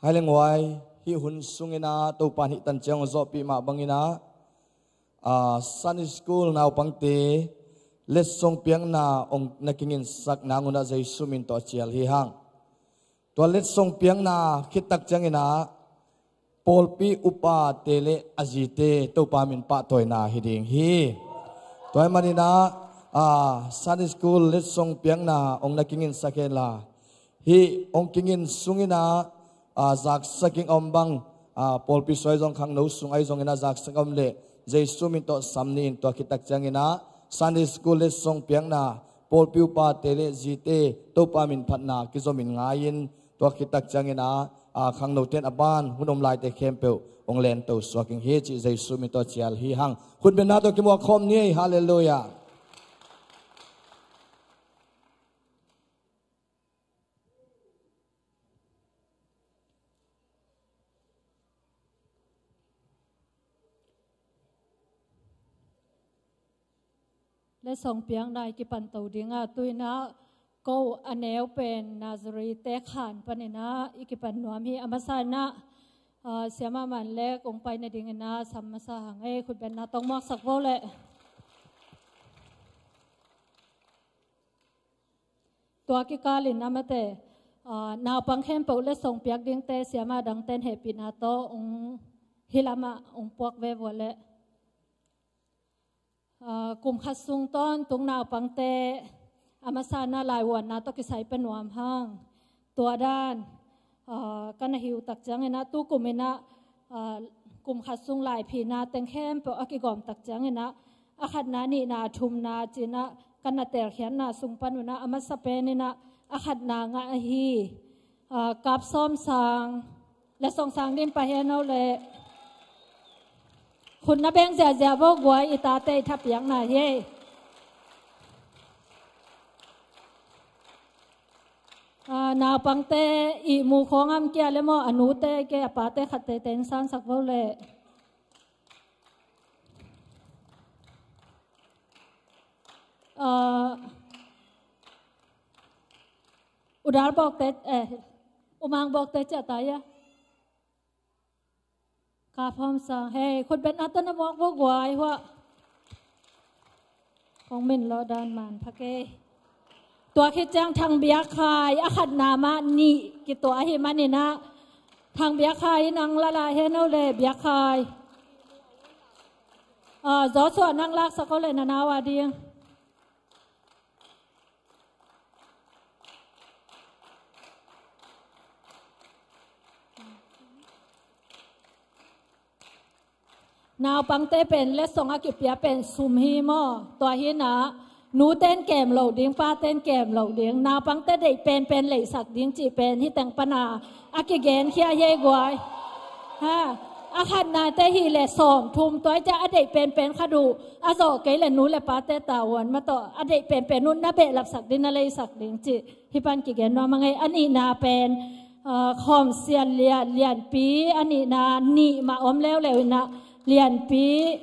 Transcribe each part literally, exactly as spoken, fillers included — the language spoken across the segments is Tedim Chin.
Hai le nguai, hih hun sungin ah Topa'n hih tan ciang hong zawhpih mah bangin ah, ah, Sunday School naupangte letsong piakna hong na kinginsak nang un ah Jesu min tawh a cial hi hang. Tua letsong piakna khit tak ciangin ah pawlpi upate le a zite Topa min pahtawina hi ding hi. Tua ahih manin ah, ah, Sunday School letsong piakna hong na kinginsak hen la, hih hong kingin sungin ah, ah, zaksak in om bang, ah, pawlpi sung ahi zong khangno sung ahi zongin ah zaksak a om leh Jesu min tawh sam ni in, tua khit tak ciangin ah Sunday School letsong piakna pawlpi upate le zite Topa min phatna kizom in ngai in, tua khit tak ciangin ah, ah, khangnote in a ban hun om laite khempeuh hong lento suak ing hi cih Jesu min tawh a cial hi hang. Khutbetna tawh kimuak khawm ni. Halleluiah. Letsong piakna i kipan to ding a, tu-in ah ko a neu pen Nazareth te khan panin ah i kipan nuam hi. A masa in ah, ah, Siama Man Lek hong pai nadingin ah sam masa hang ei, khutbetna tawh muaksak vo leh. Tua kikal in ah mate, ah, naupang khempeuh letsong piak dingte Siama dangte'n hehpihna tawh hong, hih lamah hong puak ve vua leh. Ah, kum khat sung tawntung naupangte a masa in ah laivuanna tawh kisai pia nuam hang. Tua dan, ah, ka na hi uh tak ciangin ah tu kum in ah, ah, kum khat sung laiphina teng khempeuh a kigawm tak ciangin ah a khatna, nihna, thumna ci-in ah ka na telkhiatna sung pan un ah a masa pen in ah a khatna ngah ahi. Ah, Kap Sawm Sang, letsong sang dim pah hen aw leh. Khut na beng ziahziah vo guai, i tate i thapiakna hi. Ah, naupangte i mu khawng am kia le maw, a nute ke a pate khat teitei in sansak vo leh. Ah, U Dal Bawkte, eh, U Mang Bawkte ciah ta ia. Kap Sawm Sang, hei, khutbetna tawh na muak vo guai hua. Kong min lawh dan man pha kei. Tua khit ciang Thang Biak Khai, a khatna mah nih kituah ahih manin ah Thang Biak Khai in hong la lai hen aw leh, Biak Khai. Ah, Joshua, nang laksak aw leh na nau a ding. Naupangte pen letsong a kipia pen sum hi maw. Tua hi-in ah nute'n kem loh ding, pate'n kem loh ding. Naupangte deih penpen leihsak ding cih pen hih teng pan a a kigenkhia hi ei guai. Ha, a khatnate hih leh sawmthum, tua hi ciang a deih penpen khat uh a zawh kei leh nu le pate tavuan mah tawh a deih penpen uh na behlapsak ding, na leihsak ding cih hih pan kigen nuam ing ei. A nihna pen, ah, Khawmsiat Lian, Lianpi, a nihna nih mah om leuleu in ah Lianpi.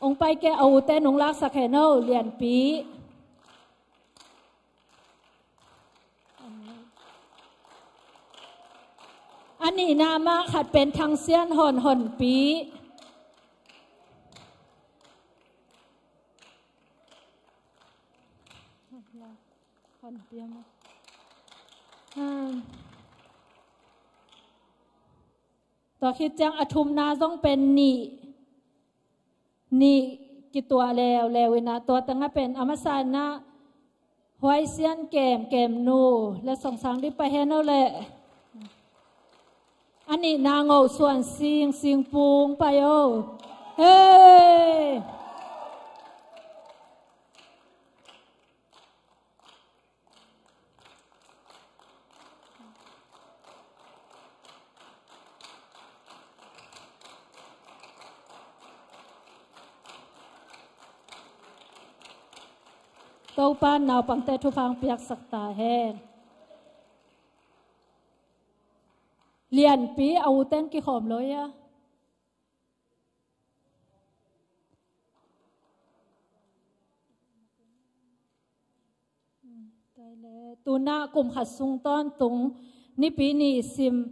Hong pai kei, a ute nong laksak hen aw, Lianpi. A nihna mah khat pen Thang Sian Hon, Honpi. Honpi ama. Hmm. Tua khit ciang a thumna zong pen nih, nih kituah leuleu in ah, tua teng ah pen a masa in ah Huai Sian Kem, Kemnu, letsong sang dim pah hen aw leh. A nihna Ngo Suan Sing, Singpung, pai aw. Hei! Topa'n naupangte thupha hong piaksak ta hen. Lianpi, a u teng kikhawm lo ia. Tua leh, tu-in ah kum khat sung tawntung Nipi ni sim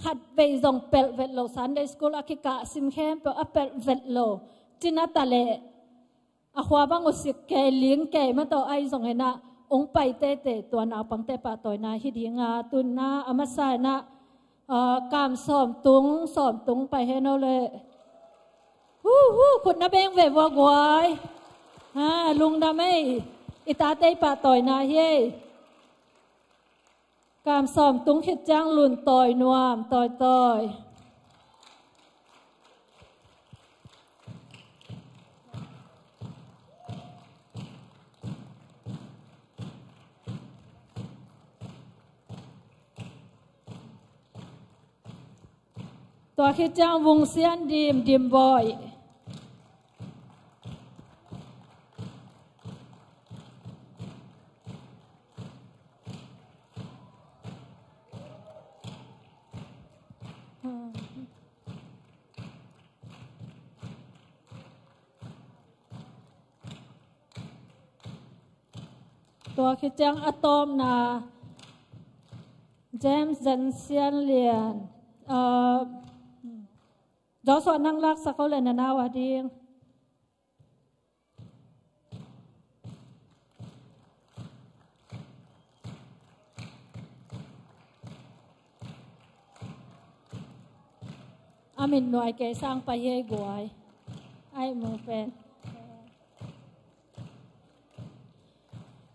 khat vei zong pelh vet lo, Sunday school a kikah sim khempeuh a pelh vet lo. Cina ta leh a khua bang uh sik kei, ling kei mah tawh ahi zongin ah hong pai teitei, tua naupangte pahtawina hi ding a, tu-in ah a masa in ah, ah, kam sawm tung, sawm tung pai hen aw le. Hu, hu, khut na beng ve vua guai. Ha, lungdam ei. I tate i pahtawina hi ei. Kam sawm tung khit ciang lun tawi nuam, tawi tawi. Tua khit ciang Vung Sian Dim, Dim Bawi. Tua khit ciang a tawpna James Zen Sian Lian, ah, Joshua, nang laksak aw le, na nau a ding. A min nuai kei sang pai hi ei guai. Ai mu pen.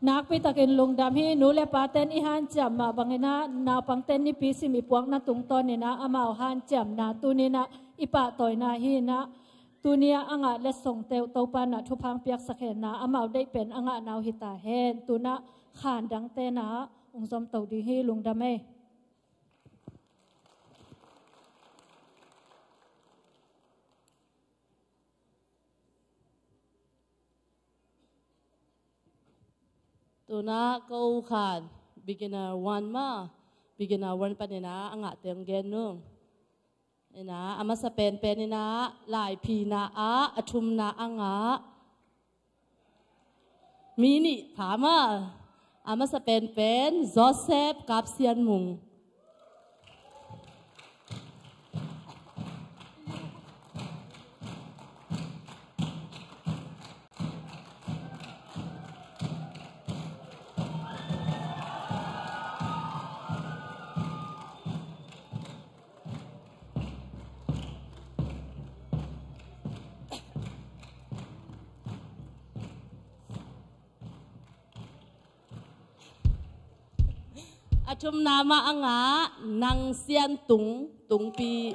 Nakpi takin lungdam hi. Nu le paten i hanciam mah bangin ah, naupangten nipi sim i puakna tungtawnin ah amau hanciamna tuni-in ah i pahtawina hi-in ah, tuni-ah a ngah letsongte uh Topa'n ah thupha hong piaksak hen, amau deih pen a ngahna uh hi ta hen. Tu-in ah khan dangte'n ah hong zom to ding hi. Lungdam ei. Tu-in ah ko khan beginner one mah, beginner one panin ah a ngahte hong gen nung. In ah, a masa penpen in ah laiphina ah a thumna a ngah mi nih pha mah. A masa penpen Joseph Kap Sian Mung. A thumna mah a ngah Nang Sian Tung, Tungpi.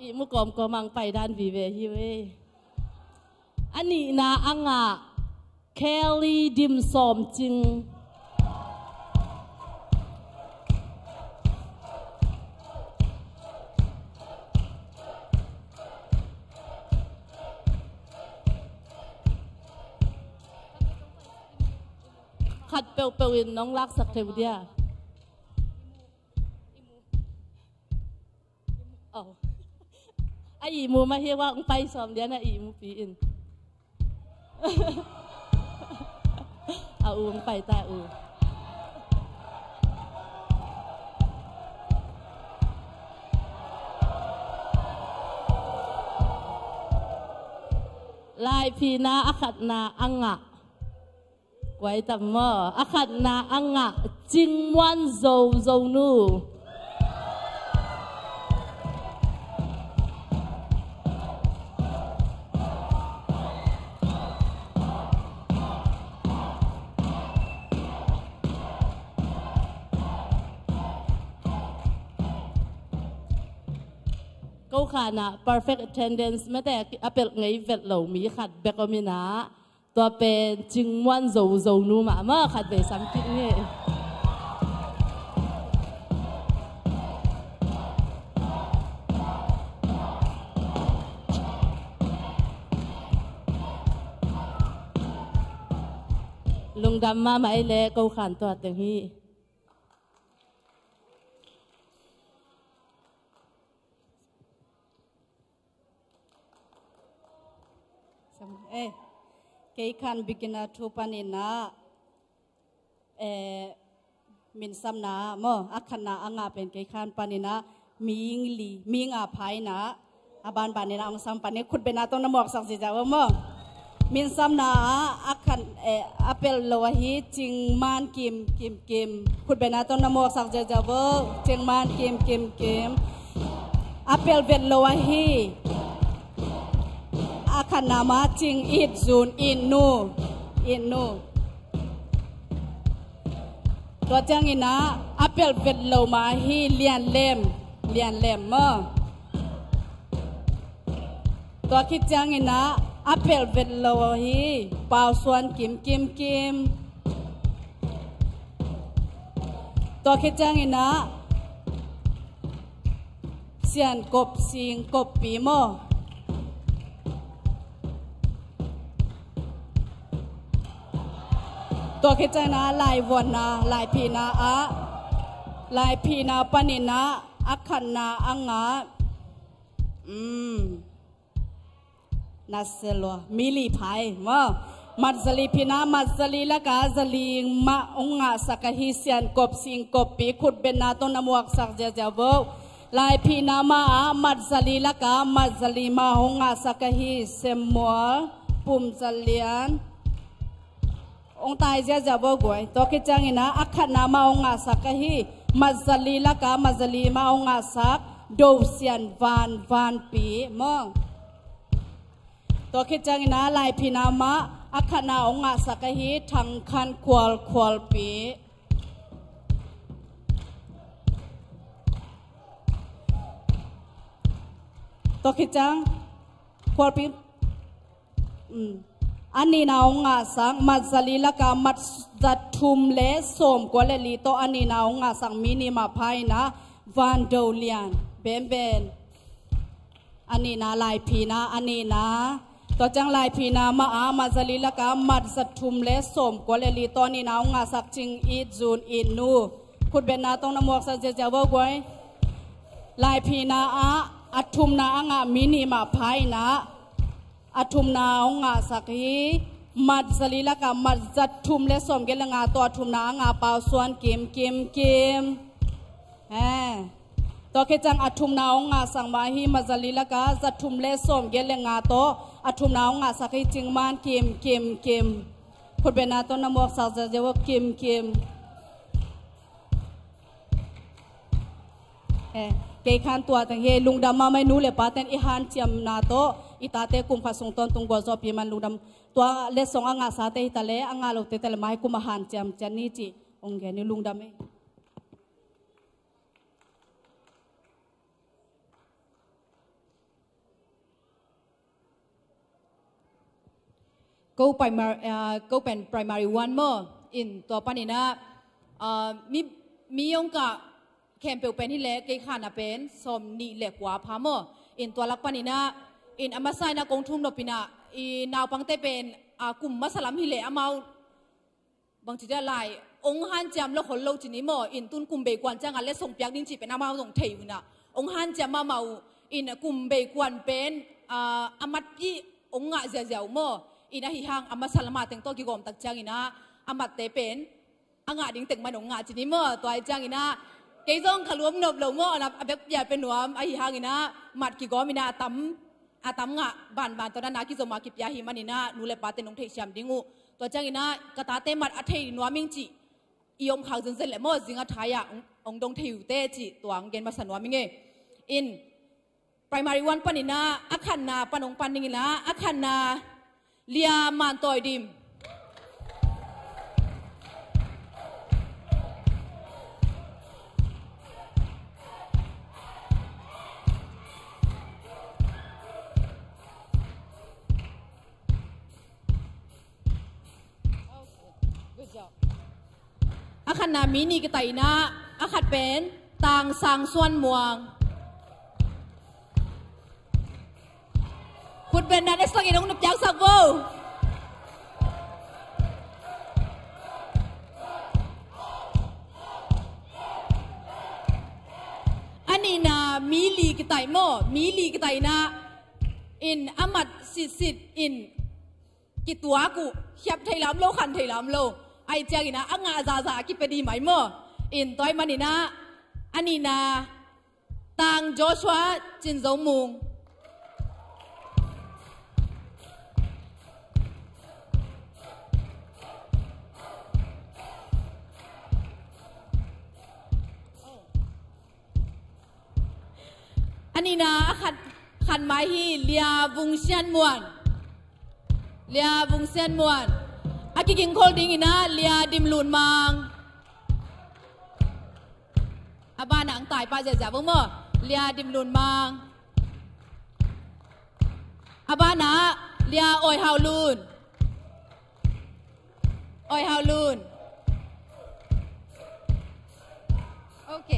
Ihmu kawmkawm ah hong pai dan vive hi ve. A nihna a ngah Kelly Dim Sawm Cing. Khat peuhpeuh in nong laksak thei uh dia. Oh. A ihmu mah hi ua, hong pai sawm dia, na ihmupi in. A u hong pai ta u. Laiphina a khatna a ngah. Kuai tam maw? A khatna a ngah Cing Muan Zo, Zonu. Ko khan ah perfect attendance mete a pelh ngei vet lo mi khat bek om in ah, tua pen Cing Muan Zo, Zonu mahmah, khat vei sam kik ni. Lungdam mahmah ei le ko khan tua teng hi. Eh, kei khan beginner thu panin ah, eh, minsamna maw, a khatna a ngah pen kei khan panin ah, ming li, ming a pha in ah, a banbanin ah hong sam panin khutbetna tawh na muaksak ziazia uh maw. Minsamna ah a khat, eh, a pelh lo ahi Cing Man Kim Kim Kim. Khutbetna tawh na muaksak ziazia uh, Cing Man Kim Kim Kim. A pelh vet lo ahi a khatna mah Cing It Zun, It Nu, It Nu. Tua ciangin ah a pelh vet lo mah ahi Lian Lem, Lian Lem maw. Tua khit ciangin ah a pelh vet lo ahi Pau Suan Kim Kim Kim. Tua khit ciangin ah Sian Kop Sing Kop Pi maw. Tua khit ciangin ah laivuanna, laiphihna ah, laiphihna panin ah a khatna a ngah, um, na se lua, mi li phai maw. Mat za li phihna, mat za li lakah za li mah hong ngahsak ahi Sian Kop Sing Kop Pi. Khutbetna tawh na muaksak ziazia uh. Laiphihna mah ah mat za li lakah mat za li mah hong ngahsak ahi Samuel Pum Za Lian. Hong tai ziazia uh guai. Tua khit ciangin ah a khatna mah hong ngahsak ahi mat za li lakah mat za li mah hong ngahsak Do Sian Van, Van Pi maw. Tua khit ciangin ah laiphihna mah a khatna hong ngahsak ahi Thang Khan Khual, Khual Pi. Tua khit ciang Khual Pi, um, a nihna hong ngahsak, mat za li lakah mat za thum le sawmkua le li tawh a nihna hong ngahsak mi nih mah pha in ah Van Do Lian, Benben. A nihna laiphihna, a nihna. Tua ciang laiphihna mah ah mat za li lakah mat za thum le sawmkua le li tawh a nihna hong ngahsak Cing It Zun, It Nu. Khutbetna tawh na muaksak ziazia uh guai. Laiphihna ah a thumna a ngah mi nih mah pha in ah, a thumna hong ngahsak hi mat za li lakah mat za thum le sawmgiat le nga tawh a thumna a ngah Pau Suan Kim Kim Kim. Eh. Tua khit ciang a thumna hong ngahsak mah hi mat za li lakah za thum le sawmgiat le nga tawh a thumna hong ngahsak hi Cing Man Kim Kim Kim. Khutbetna tawh na muaksak ziazia uh Kim Kim. Eh, kei khan tua teng hi. Lungdam mahmah ei, nu le pa ten i hanciamna tawh i tate kum khat sung tawntung gualzawhpih man lungdam. Tua letsong a ngahsate hi ta le a ngah lote ta le mai kum a hanciam ciat ni cih hong gen hi. Lungdam ei. Ko primary, ah, ko pen primary one maw, in tua panin ah, ah, mi, mi hong kah khempeuh pen hi leh kei khan a pen sawmnih le kua pha maw. In tua lak panin ah, in a masa in ah kong thum nop in ah, i naupangte pen, ah, kum masa lam hi leh amau bangci dia lai hong hanciam lo khol lo ci ni maw. In tun kum bei kuan ciangah letsong piak ding cih pen amau zong thei uh in ah, hong hanciam mahmah uh. In kum bei kuan pen, ah, a matpih hong ngah ziahziah uh maw. In ahi hang a masa lam a teng tawh kigawm tak ciangin ah a matte pen a ngah ding teng man hong ngah ci ni maw. Tua hi ciangin ah kei zong ka luam nop lo maw. A bek pial pen nuam ahi hangin ah mat kigawm in ah a tam a tam ngah banban tawh na na kizom a kipia hi manin ah nu le pate nong theihsiam ding uh. Tua ciangin ah ka tate mat a thei nuam ing cih i om khak zenzen leh maw, zing a thai ah hong, hong dong thei uh teh cih tua hong gen masa nuam ing e. In primary one panin ah a khatna pan hong pan ding in ah a khatna Lia Man Tawi Dim. A khatna mi nih kitaih in ah a khat pen Tang Sang Suan Muang. Khutbetna na sak in hong na piaksak vo. mi li kitaih maw, mi li kitaih inah, in a mat sitsit in kituak uh, khiap thei lam lo, khan thei lam lo. Ahih ciangin ah a ngah zahzah a kipia ding mai maw. In tua ahih manin ah a nihna Tang Joshua Cin Zo Mung. A nihna a khat, khat mai hi Lia Vung Sian Muan. Lia Vung Sian Muan. A kigingkhol dingin ah Lia Dim Lun Mang. A banah ang tai pah ziahziah vung maw. Lia Dim Lun Mang. A banah Lia Oi Hau Lun. Oi Hau Lun. Ok.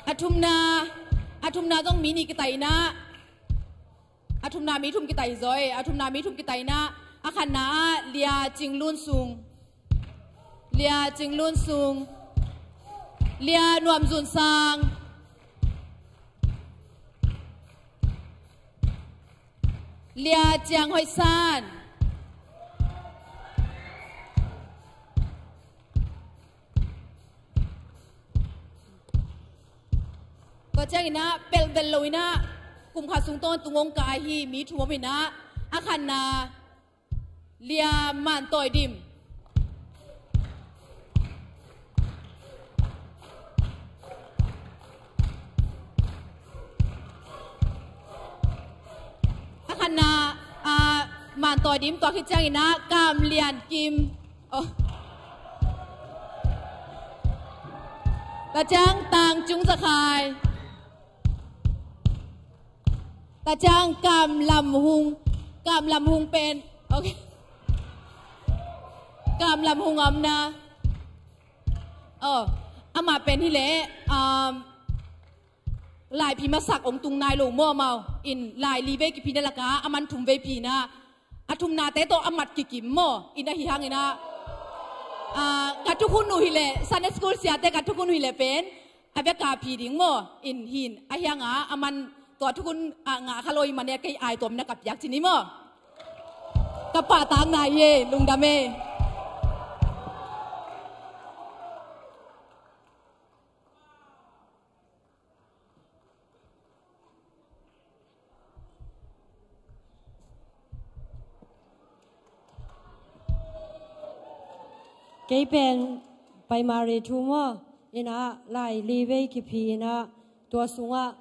A thumna, a thumna zong mi nih kitaih inah. A thumna mi thum kitaih zaw e, a thumna mi thum kitaih inah. A khatna ah Lia Cing Lun Sung. Lia Cing Lun Sung. Lia Nuam Zun Sang. Lia Ciang Hoih San. Tua ciangin ah pelh vet lo inah kum khat sung tawntung hong kah ahi mi thum om inah. A khatna Lia Man Tawi Dim. A khatna ah Man Tawi Dim, tua khit ciangin ah Kam Lian Kim. Oh. Tua ciang Tang Cung Za Khai. Tua ciang Kam Lam Hung, Kam Lam Hung pen. Ok. Kam Lam Hung om na. Oh, amah pen hi leh, um, laiphi masak hong tung nai lo maw amau. In lai li vei kiphi na lakah a man thum vei phi na. A thumnate tawh a mat kikim maw. In ahi hangin ah, ah, ka thukhun uh hi leh, Sunday school siate ka thukhun uh hi leh pen a bia kah phi ding maw. In hin ahi hangah a man tua thukhun ah ngah kha lo hi mah ne, kei ai tuam na ka piak ci ni maw. Ka pahtakna hi e, lungdam e. Kei pen primary two maw, inah lai li vei kiphi inah tua sungah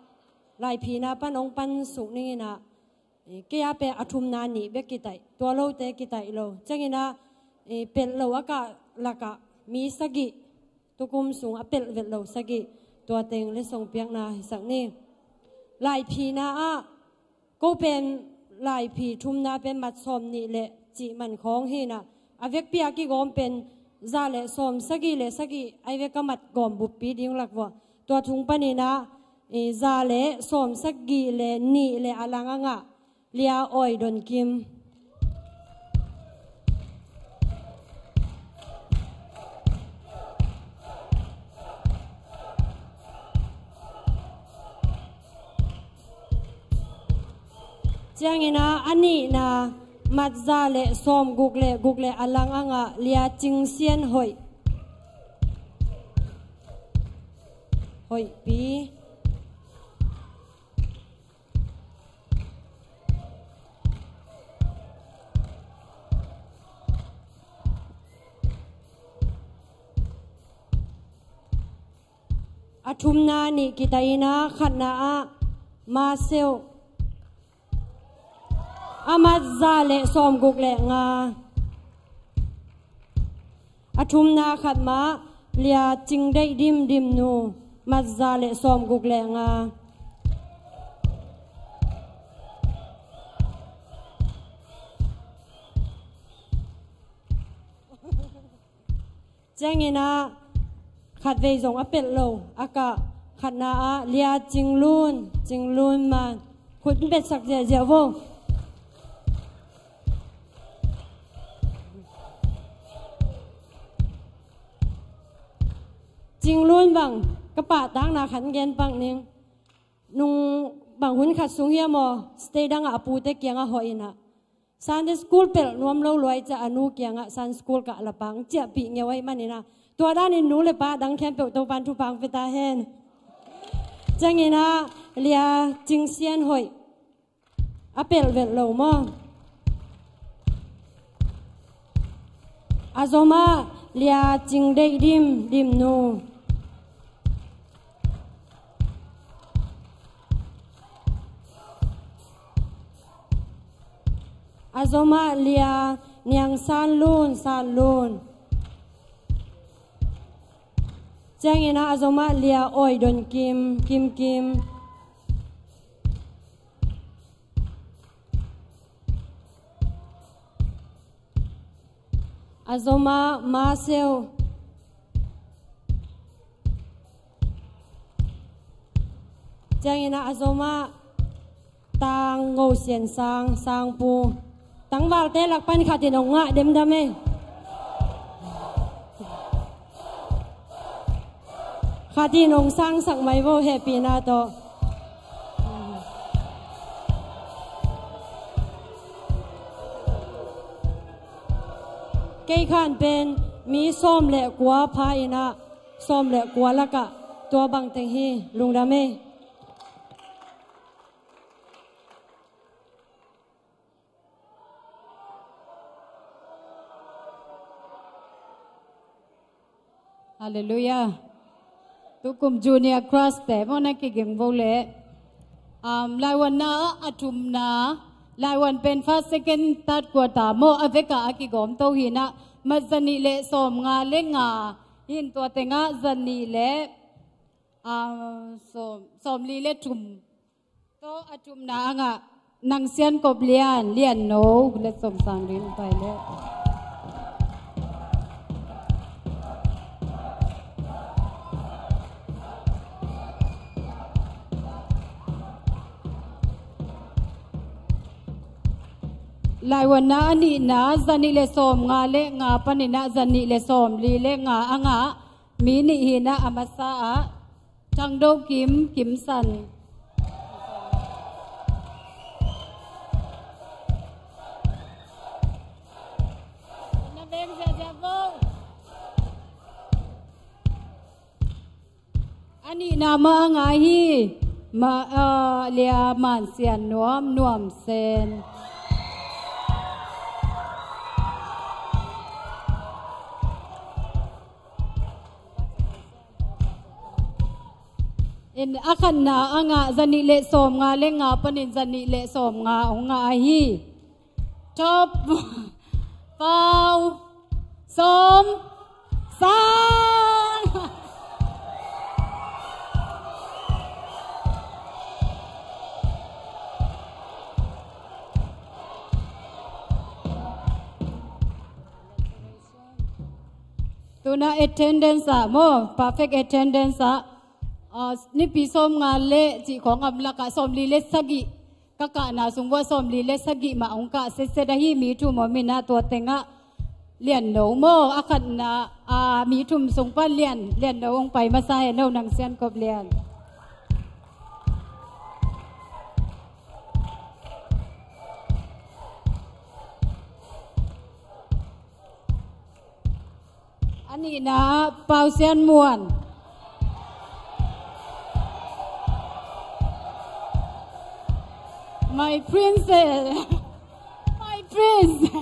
laiphina pan hong pan suk ning inah, eh, kei a pen a thumna nih bek kitaih, tua lote kitaih lo. Ciangin ah, eh, pelh lo a kah lakah mi sagih, tukum sung a pelh vet lo sagih, tua teng letsong piakna hisak ni. Laiphina ah, ko pen laiphi thumna pen mat sawm nih le cih man khawng hi inah, a vekpi a kigawm pen za le sawm sagih le sagih, ai vek a mat gawm buppi ding lak vua. Tua thung panin ah, eh, za le sawm sagih le nih le a lang a ngah Lia Oi Don Kim. Ciangin ah a nihna mat za le sawm guk le guk le a lang a ngah Lia Cing Sian Hoih. Hoihpi. A thumna nih kitaih inah, khatna ah Maseuh. A mat za le sawm guk le nga. A thumna khat mah Lia Cing Deih Dim Dim Nu, mat za le sawm guk le nga. Ciangin ah khatvei zong a pelh lo a kah, khatna ah Lia Cing Lun, Cing Lun Man, khut betsak ziahziah vo. Cing Lun bang Ka pahtakna khat gen pak ning. Nung bang hun khat sung hiam aw, state dangah a pute kiangah hawh inah, Sunday school pelh nuam lo luai ciah a nu kiangah Sunday school kah la pang ciahpih ngeu ahih maninah, tua danin nu le pa dang khempeuh Topan thupha hong pia ta hen. Cianginah Lia Cing Sian Hoih, a pelh velh lo maw? A zomah Lia Cing Deih Dim, Dimnu. A zomah Lia Niang San Lun, San Lun. Cianginah a zomah Lia Awi Don Kim, Kim Kim. A zomah Ma Seu. Cianginah a zomah Tang Ngo Sian Sang, Sangpu. Tangvalte lak pan khatin hong ngah demdam e. Khatin hong sangsak mai vo hehpihna tawh. Kei khan pen mi sawm le kua pha inah, sawm le kua lakah tua bangteng hi. Lungdam e. Halleluiah. Tukum junior crush te maw na kiging vo le. Um, laiwanna ah a thumna, laiwan pen first, second, third quarter maw, a vekah a kigawm to hinah, mat zanih le sawm nga le nga hin, tua tengah zanih le, um, sawm, sawmli le thum. Tawh a thumna angah Nang Sian Kop Lian, Lian No, le sawm sang rin pai le. Laiwanna a nihna, zanih le sawm nga le nga paninah zanih le sawm li le nga angah mi nih hinah, a masa ah Thang Do Kim, Kim San. Na veng ziahziah vo. A nihna mah a ngah hi. Mah, ah, Lia Man Sian Nuam, Nuam Sen. In a khatna angah zanih le sawm nga le nga panin zanih le sawm nga hong ngah ahi. Top Pau Sawm Sang. Tuna attendance ah maw, perfect attendance ah, ah, nipi sawm nga le cih khawng amlakah sawmli le sagih, ka kahna sung vuah sawmli le sagih mah hong kah setset ahi, mi thum om inah tua tengah Lian No maw, a khatna, ah, mi thum sung pan Lian, Lian No hong pai masa hen aw, Nang Sian Kop Lian. A nihna Pau Sian Muan. My princess. My prince.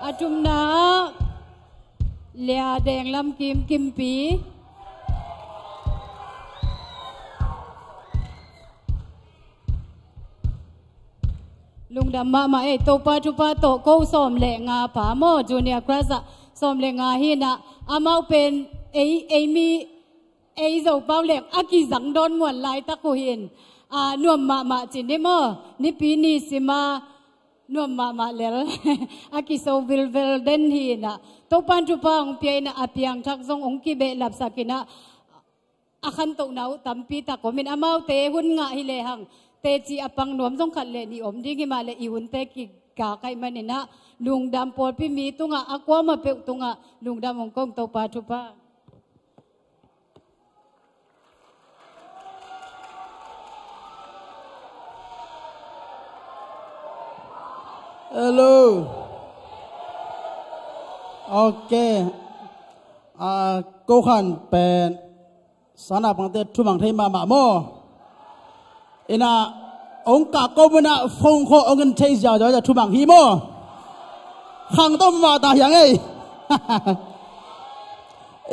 A thumna Lia Deng Lam Kim, Kimpi. Lungdam mahmah ei, Topa thupha tawh ko sawm le nga pa maw, junior crush ah sawm le nga hinah, amau pen ei, ei mi, ei Zopau leng a kizang dawn muan laitak uh hin, a, nuam mahmah ci ni maw, nipi ni sima nuam mahmah lel. A kiso vilvel den hinah, Topan thupha hong pia inah, a piangthak zong hong kibehlapsak inah, a khantohna uh tampi tak om in, amaute hun ngah hi lehang teci a pang nuam zong khat le nih om ding hi mah le i hunte kigak ahih manin ah lungdam, pawlpi mi tungah a kuamah peuh tungah lungdam hong ko ung, Topa thupha. Hello. Ok. Ah, ko khan pen sana pangte thumang thei mahmah maw? Ina, ong kah ko muna phone khawh ong en thei ziauziau, thumang hi maw? Khang to mah ta hiang ei.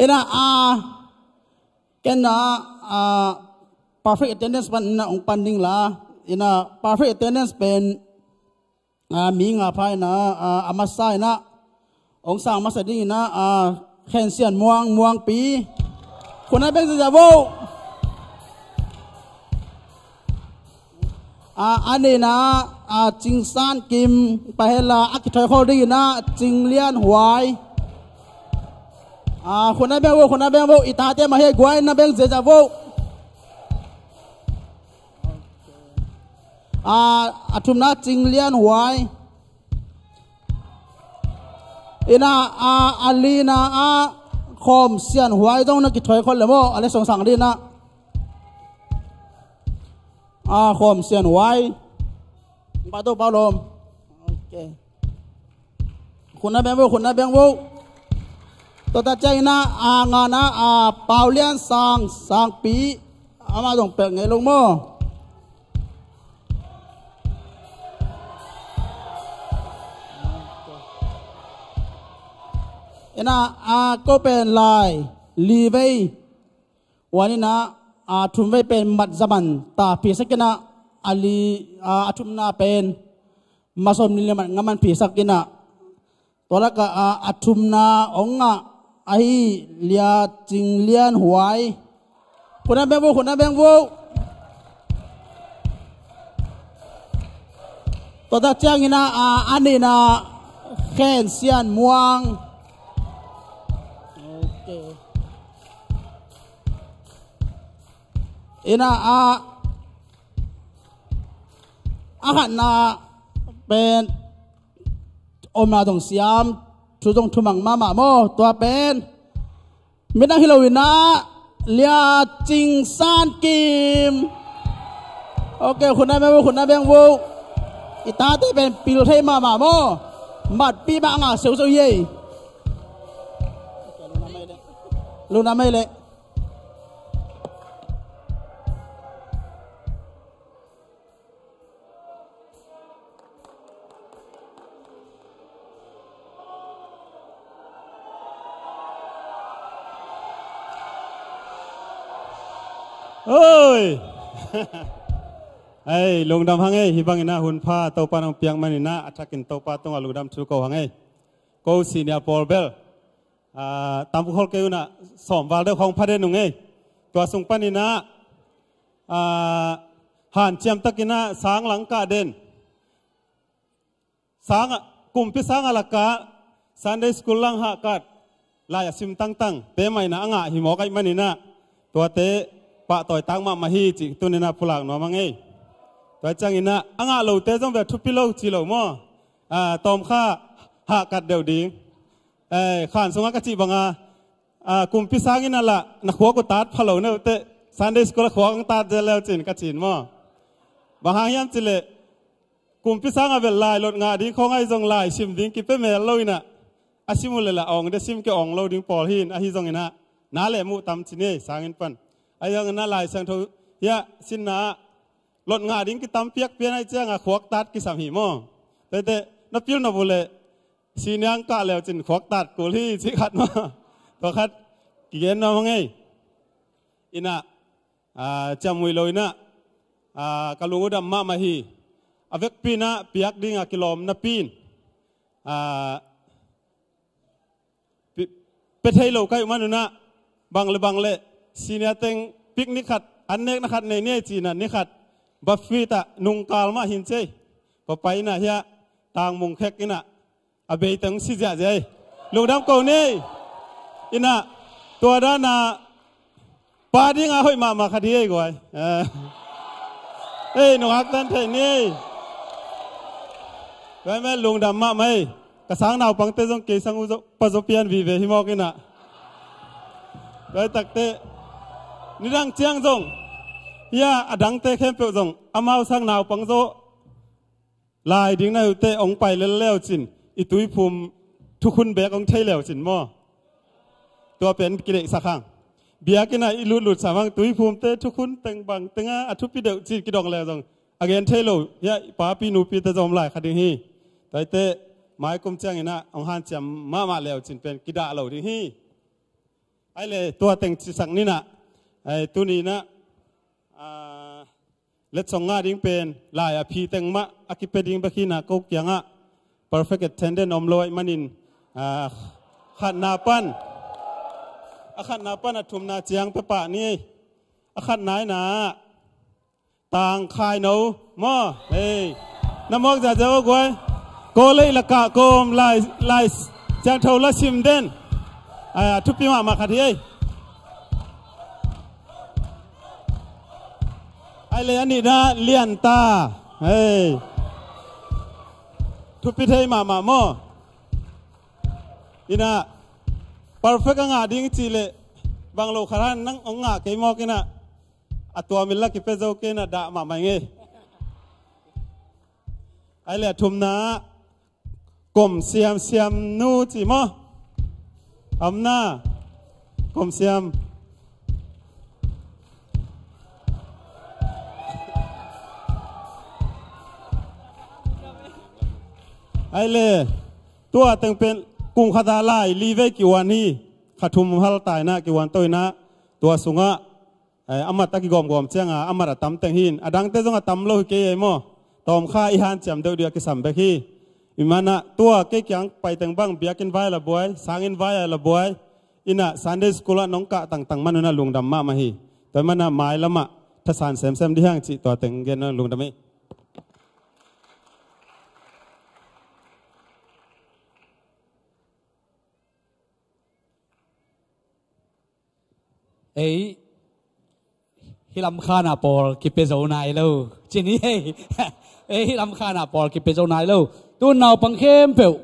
Ina, ah, ken na, ah, perfect attendance pan ina ong pan ding la. Ina, perfect attendance pen, ah, mi nga pha ina, ah, a masa ina ong sang masa ding ina, ah, Khen Sian Muang, Muangpi. Khut na beng ziauziau vo. Ah, a nihna, ah, Cing San Kim, pahela a kithoikhol ding ina Cing Lian Huai. Ah, khut na beng vo, khut na beng vo, i tate mah hi, guai na beng ziauziau vo. Ah, a thumna Cing Lian Huai. Ina, ah, a lina, ah, Khawm Sian Huai zong na kithoikhol le maw, a le song sang lina. Ah, Khawm Sian Huai. Ba to pau lom. Ok. Khut na beng vo, khut na beng vo. Tua ta ciang ina, ah, ngana, ah, Pau Lian Sang, Sangpi. Ama zong pel ngei lo maw? Ina, ah, ko pen lai li vei wan ina, ah, thum vei pen mat za man ta piaksak ina, a li, ah, a thumna pen mat sawm nih le mat nga man piaksak ina. Tua laka, ah, a thumna ong ngah ahi Lia Cing Lian Huai. Khut na beng vo, khut na beng vo. Tua ta ciang ina, ah, a nihna Khen Sian Muang. Ok. Ina, ah, a khatna pen omna zong siam, thu zong thumang mahmah maw, tua pen midang hi lo ina, Lia Cing San Kim. Ok, khut na beng vo, khut na beng vo. I tate pen pil thei mahmah maw? Matpi mah a ngah seuhseuh hi ei. Lungdam ei le. Oi! Ei, lungdam hang ei, hih bangin ah hun pha Topa nong piak manin ah a thakin Topa tungah lungdam thu ko hang ei. Ko senior pawl bel, ah, tam khol kei un ah, sawm val deuh khawng pha den ung ei. Tua sung panin ah, ah, hanciam takin ah sang lang kah den. Sang a, kumpi sang a laka Sunday school lang hahkat, lai a sim tangtang te mah in ah a ngah hi mawk ahih manin ah, tuate pahtawi tak mahmah hi cih tuni-in ah pulak nuam hang ei. Tua ciangin ah a ngah lote zong bel thupi lo ci lo maw? Ah, tawmkha hahkat deuh ding. Eh, khan sungah ka cih banga, ah, kumpi sangin a lah na khuak uh tat pha lo neuteh, Sunday school a khuak hong tat zel leu cin ka cin maw? Bang hang hiam cih leh, kumpi sang a bel lai lot ngah ding khawng ahi zong lai sim ding kipia mel lo in ah, a sim uh leh lah awng de, sim kei awng lo ding pawl hi in, ahi zongin ah na leh muh tam ci ni ei, sanginn pan. Ahi zongin ah Lai Siangtho hiah sinna ah lot ngah ding kitam piak pian ahih ciangah khuak tat kisam hi maw? Tete na pil nop uh leh senior hong kah leu cin khuak tat kul hi cih khat maw? Tua khat kigen nuam hang ei. In ah, ah, ciamnuih lo in ah, ah, ka lung uh dam mahmah hi. A vekpi in ah piak ding a kilawm napi in, ah, pi-, pia thei lo ka hih man un ah, bang le bang le senior teng picnic khat, an nekna khat nei ni ei ci-in ah ni khat buffet ah nungkal mah hin ci ei. Papai in ah hiah tangmung khek in ah a bei teng si ziahziah ei. Lungdam ko ni ei. In ah tua dan a pa ding a hoih mahmah khat hi ei guai. Ah. Ei, nungak tan thei ni. Tua hi mah lungdam mahmah ei. Ka sang naupangte zong kei sang uh zo, pa zo pian vive hi mawk inah. Tua hi takte nidang ciang zong, hia a dangte khempeuh zong amau sang naupang zo lai ding na hi uh teh hong pai lel leu cin, i tuiphum thukhun beek hong thei leu cin maw? Tua pen kideihsak hang. Biakinn ah i lutlut sam hang, tuiphumte thukhun teng bang teng a, a thupi deuh cin kidong leu zong a gen thei lo, hia i papi nupite zong om lai kha ding hi. Tua hi teh mai kum ciang inah hong hanciam mahmah leu cin pen kidah lo ding hi. Ai le tua teng cisak ni nah. Ai, tuni nah, ah, letsong ngah ding pen lai a phi teng mah a kipia ding bek hi nah, ko kiangah perfect attendance om lo ahih manin, ah, khatna pan, a khatna pan a thumna ciang pia pah ni. A khatna inah Tang Khai No maw? Hei, na mawk ziahziah aw guai. Ko lei lakah kawm lai, lai siangtho la sim den. Ai, a thupi mahmah khat hi ei. Ai le a nihna Lian Ta. Hei, thupi thei mahmah maw? Inah perfect a ngah ding cih leh bang lo khat han nang hong ngah kei mawk inah. A tua min la kipia zo kei inah dah mahmah ing ei. Ai le a thumna Kom Siam Siam Nu ci maw? Amna Kom Siam. Ai le tua teng pen kum khat ah lai li vei kiuan hi. Kha thum hal ta inah kiuan to inah tua sungah, eh, a mat a kigawmgawm ciangah a mat a tam teng hi in, a dangte zong a tam lo hi kei ei maw? Tawmkha i hanciam deuh dih a kisam bek hi. Ahih manin ah tua kei kiang pai teng bang biakinn vai a la buai, sanginn vai a la buai, inah Sunday school ah nong kah tangtang man un ah lungdam mahmah hi. Tua ahih manin ah mailam ah thasan semsem dih hang cih tua teng gen un ah lungdam ei. Ei, hih lam khan a pawl kipia zo nai lo ci ni ei. Ei, hih lam khan a pawl kipia zo nai lo. Tu naupang khempeuh,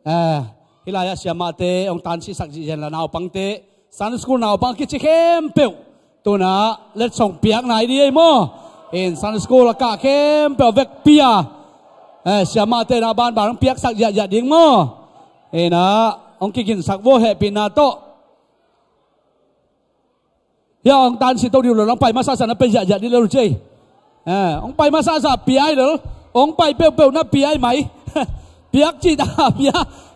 eh, hih lai-ah siamahte hong tansisak zihziah la naupangte, Sunday school naupang a kici khempeuh tu nah letsong piak nai dih ei maw? In Sunday school a kah khempeuh a vekpi a, eh, siamahte nah banban hong piaksak ziahziah ding maw? Inah hong kiginsak vua, hehpihna tawh. Hia hong tansi to dih uh lo, hong pai masasa na pia ziahziah dih lo ci ei. Eh, hong pai masasa pia hi lel. Hong pai peuhpeuh na pia hi mai. Piak cih dah pia.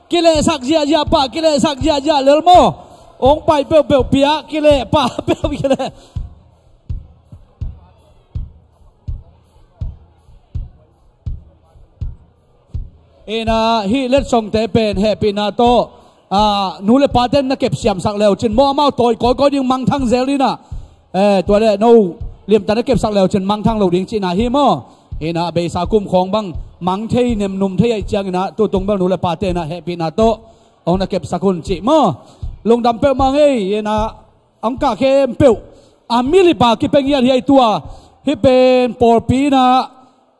Kilehsak ziahziah pah, kilehsak ziahziah lel maw? Hong pai peuhpeuh pia, kileh pah peuh kileh. Inah hih letsongte pen hehpihna tawh, ah, nu le paten na kepsiamsak leu cin maw, amau tawi kawikawi ding mangthang zel inah. Eh, tua le no limtan na kepsak leu cin mangthang lo ding cihna hi maw? Inah beisa kum khawng bang mang thei, nemnum thei ahih ciang inah tutung bel nu le pate inah hehpihna tawh hong na kepsak un cih maw? Lungdam peuhmah ing ei. Inah hong kah khempeuh a milip a kipia ngiat hi ei. Tua hih pen pawlpi inah,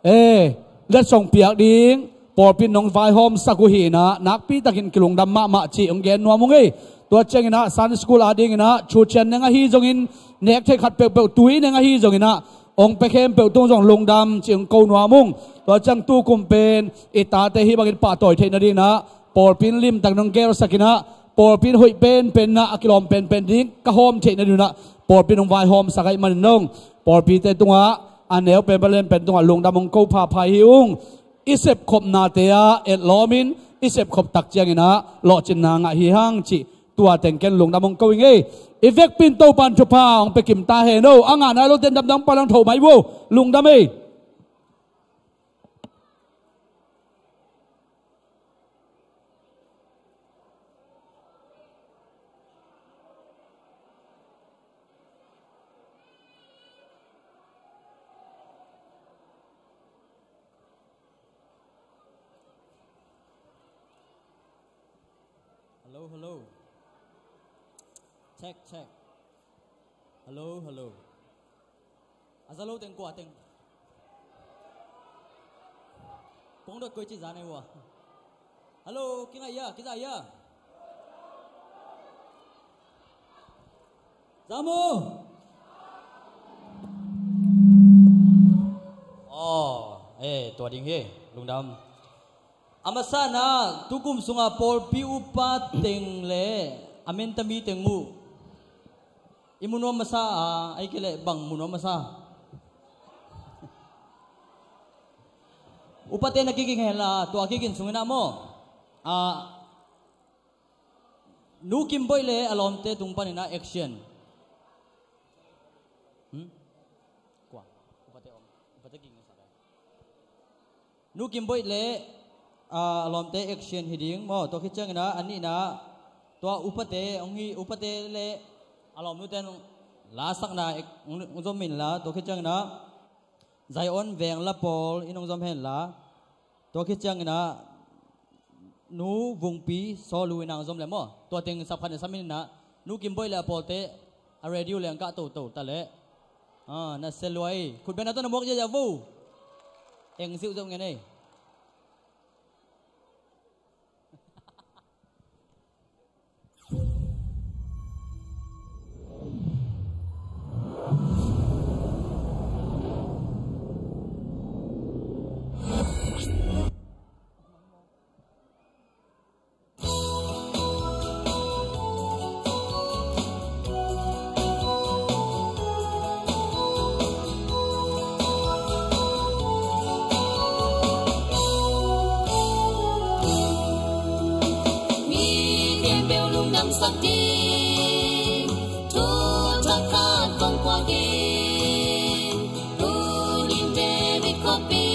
eh, letsong piak ding pawlpi in hong vaihawmsak uh hi inah nakpi takin kilungdam mahmah cih hong gen nuam ung ei. Tua ciang inah Sunday school a ding inah thucian neng ahi zongin, nek thei khat peuhpeuh tui neng ahi zong inah hong pia khempeuh tung zong lungdam cih hong ko nuam ung. Tua ciang tukum pen i tate hih bangin pahtawi theih nading inah pawlpi in limtak nong gelsak inah, pawlpi in hoih penpen inah a kilawm penpen ding ka hawm theih nading inah pawlpi in hong vaihawmsak ahih manin dong pawlpite tungah, a neu pen, a lian pen tungah lungdam hong ko phapha hi ung. I sepkhopnate ah etlawm in, i sepkhop tak ciang inah lawhcinna ngah hi hang cih tua teng ken lungdam hong ko ing ei. I vekpi in Topa'n thupha hong pia kim ta hen aw. A ngah nai lote in damdam palang tho mai uh aw. Lungdam ei. Hello, hello. Check, check. Hello, hello. A za lo teng kua teng. Kong dot koi ci za nei ua. Hello, kingai ia, kiza ia. Za mu. Oh, eh, tua ding hi, lungdam. A masa na, tukum sunga pawlpi upa teng le a menta mi teng uh i mu nuam masa a, ai kei le bang mu nuam masa. Upate na kiging hen la, tua kiging sungin ah maw. A, Nu Kim Boih le a lawmte tung panin ah action. Hmm? Kua? Upate om. Upate kiging sa. Nu Kim Boih le, ah, a lawmte action hi ding maw. Tua khit ciangin ah, a nihna, tua upate, hong hi, upate le a lawmnute in la sakna ek-, hong, hong zom in la. Tua khit ciangin ah, Zion veng la pawl in hong zom hen la. Tua khit ciangin ah, Nu Vungpi Sawlu in hong zom le maw. Tua teng sap khat in sam in ah, Nu Kim Boih le a pawlte, a radio le hong kah toto ta le. Ah, na se luai. Khut beng na tawh na muak ziahziah vo. Eng ziuziau ngen ei. Mi khempeuh lungdam sak ding, thu thak khat kong puak ding. Tuni-in David khuapi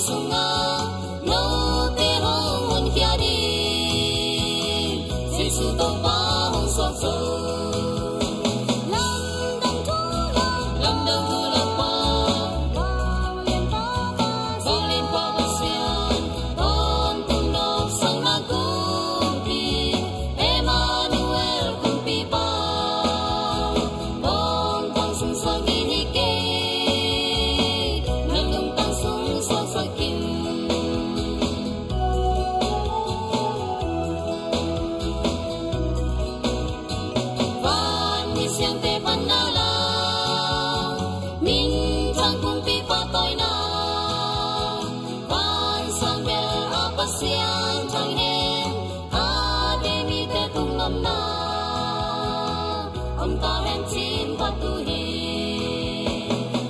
sungah note hong honkhia ding, Jesu Topa hong suak zo. Lamdang thu lak, lamdang thu lak pa, vanglianpa Pasian, vanglianpa Pasian, tawntung nopsakna kumpi, Emmanuel kumpipa, kong tang sung suak ding hi kei, na lungtang sung suak sak in. Van misiangte pan na la, minthang kumpipa tawina, van sang bel a Pasian thang hen, a te mite tung nopna om ta hen cih phat tu hi.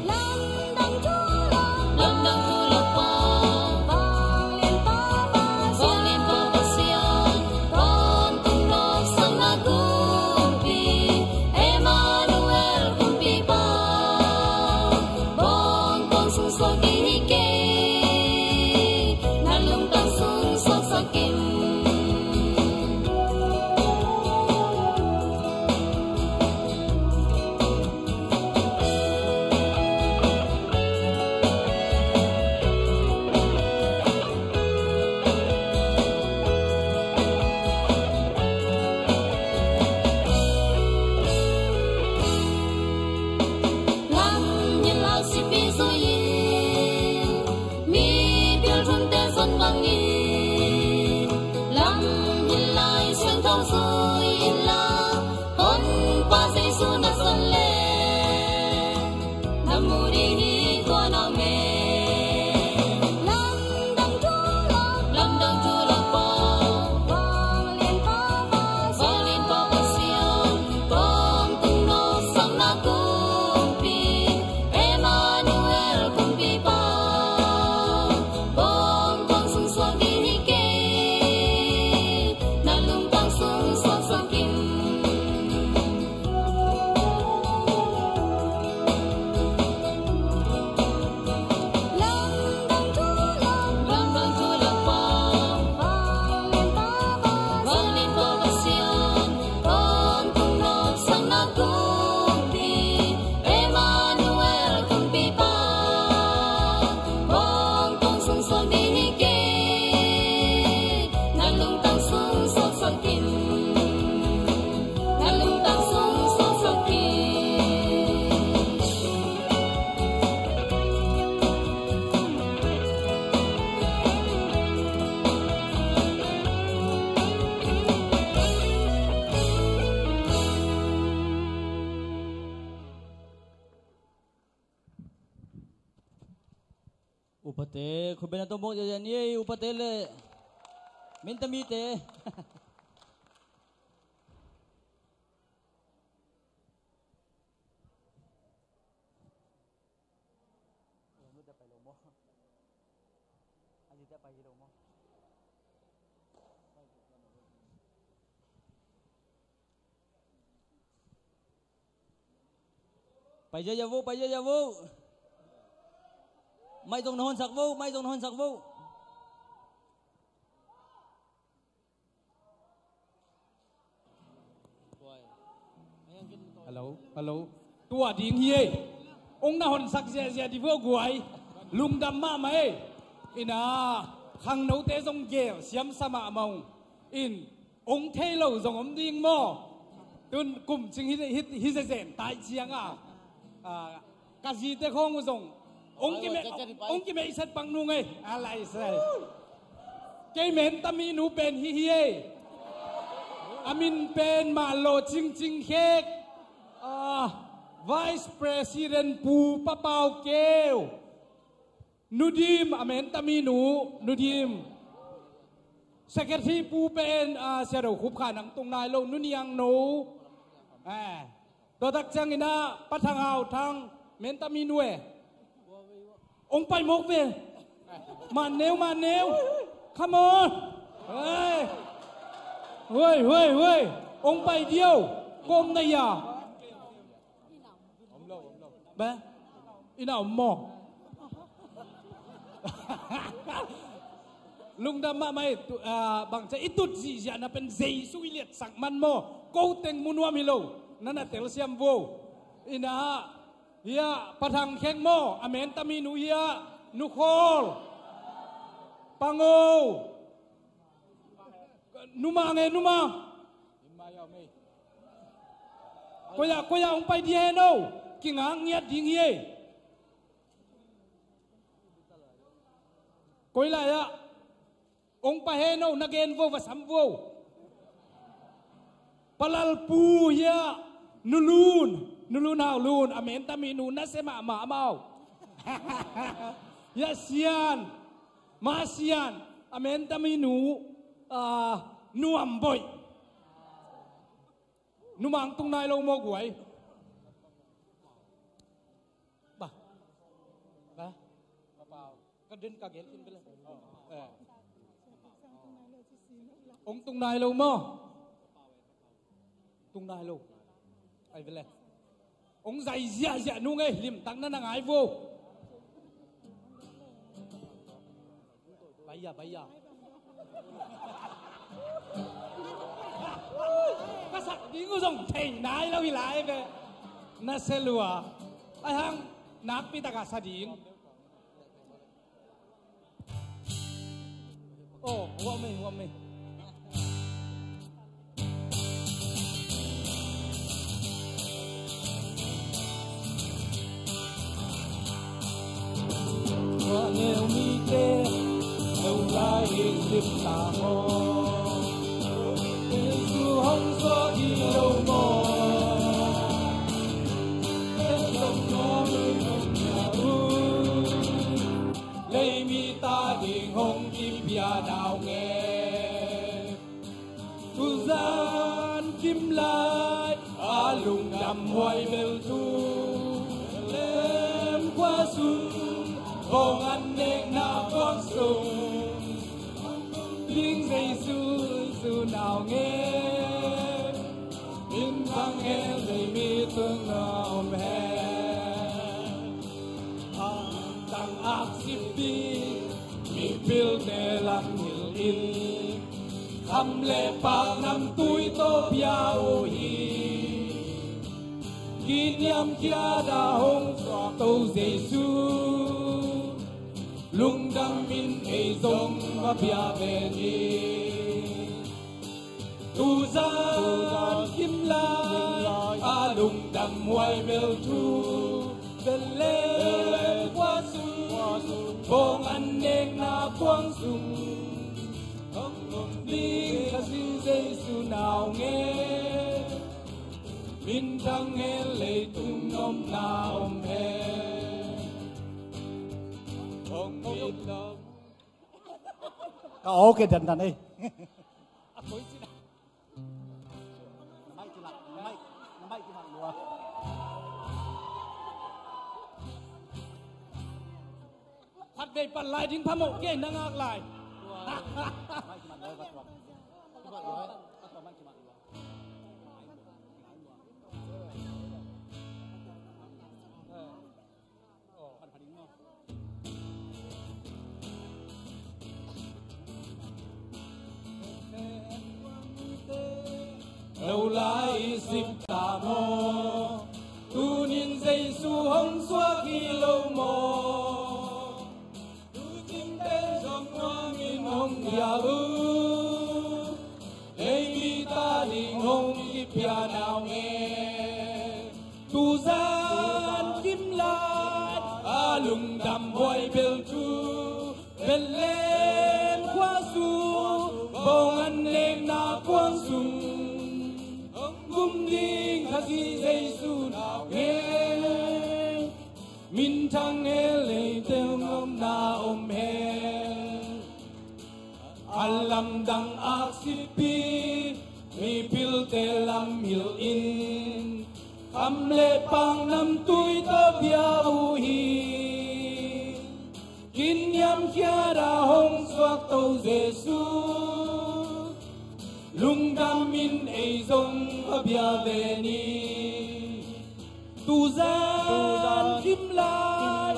Lamdang thu lak, lamdang thu lak pa, vanglianpa Pasian, vanglianpa Pasian, tawntung nopsakna kumpi, Emmanuel kumpipa, kong tang sung suak ding hi kei, na lungtang sung suak sak in. Upate, khutbetna tawh mawk ziahziah ni ei, upate le menta mite. Pai ziahziah vo, pai ziahziah vo. Mic zong na honsak vo, mic zong na honsak vo. Hello, hello. Tua ding hi ei. Ong na honsak ziahziah di vo guai. Lungdam mahmah ei. Ina, khangnote zong gel siamsa mahmah ung. In, ong thei lo zong om ding maw? Tun kum cing hi, hi, hi zezen tai ciang a. Ah, ka zite khawng uh zong ong kime, ong kimeihset pak nung ei. A lai sai. Kei menta mi nu pen hi hi ei. A min pen Mah Law Cingcing Khek. Ah, Vice President Pu Pa Pau Keu. Nu Dim, a menta mi nu, Nu Dim. Secretary Pu pen, ah, Sia Do Khup Khan, nang tung nai lo, Nu Niang No. Eh, tua tak ciangin ah, Pa Thang Hau Thang, menta mi nu e. Ong pai mawk ve. Man neu, man neu. Come on. Hey. Huai, huai, huai. Ong pai diau. Kom na ya. Ba? Ina om maw? Lungdam mahmah ei, tu, ah, bangcia i tut zihziahna pen Jesu i liatsak man maw? Ko teng mu nuam hi lo, na na telsiam vo. Ina, hia, Pa Thang Khek maw, a menta mi nu hia, Nu Khawl, Pa Ngo, Nu Mang e, Nu Mang. Koia, koia ong pai di hen o, kingak ngiat ding hi ei. Koi lai ah ong pai hen o, na gen vo, va sam vo. Pa Lal Pu hia, Nu Lun, Nu Lun Hau Lun, a menta mi nu, nasia mahmah amau. Hia Sian, Ma Sian, a menta mi nu, ah, Nu Am Boih. Nu Mang tung nai lo maw guai? Ba. Ba. Ka den ka gen khin bele. Eh. Ong tung nai lo maw? Tung nai lo. Ai bele. Ong zai ziahziah nung ei, limtak na na ngai vo. Bai ya, bai ya. Ka sak ding uh zong thei nai lo hi lai ve. Nasia lua. Ai hang nakpi taka sa ding. Oh, huam ei, huam ei. Tua neu mite, neu lai in lim ta maw? Jesu hong suak hi lo maw? Pen zong nuam in hong pia uh. Leimi ta ding hong kipia nau nge. Tuzan kim lai a lungdam huai bel tu, Bethlehem khua sung, hong an nekna khuang sung, ding Jesu, Jesu nau nge. Minthang hen leimi tung na om hen. Tang aksippi mipilte lam ngil in, kham le pak namtui tawh pia uh hi. Kiniamkhiat a hong suakto Jesu, lungdam in ei zong va pia ve ni. Tuzan kim lai a lungdam huai bel tu, Bethlehem khua sung, hong an nekna khuang sung, hong om ding ka si Jesu nau nge. Minthang hen leitung nuam na om hen. Hong Ok, dandan ei. A koi cina. Na mai kimat, na mai, na mai kimat lua. Khat vei pan lai ding phamawh kei na ngak lai. Lo lai i sip ta maw? Tunin Jesu hong suak hi lo maw? Tucing pen zong nuamin hong dial uh. Leimi ta ding hong kipia nau nge. Tuzan kim lai a lungdam huai bel thu Bethlehem khua sung bawng an nekna kuang sung hong gum ding Khazih Jesu nau nge. Minthang hen, leiteng omna om hen. A lamdang aksipi mipilte lam hilh in kham le pang namtui tawh bia uh hi. Kin niamkhiat a hong suak to Jesu, lungdam in ei zong a bia ve ni. Tuzan kim lai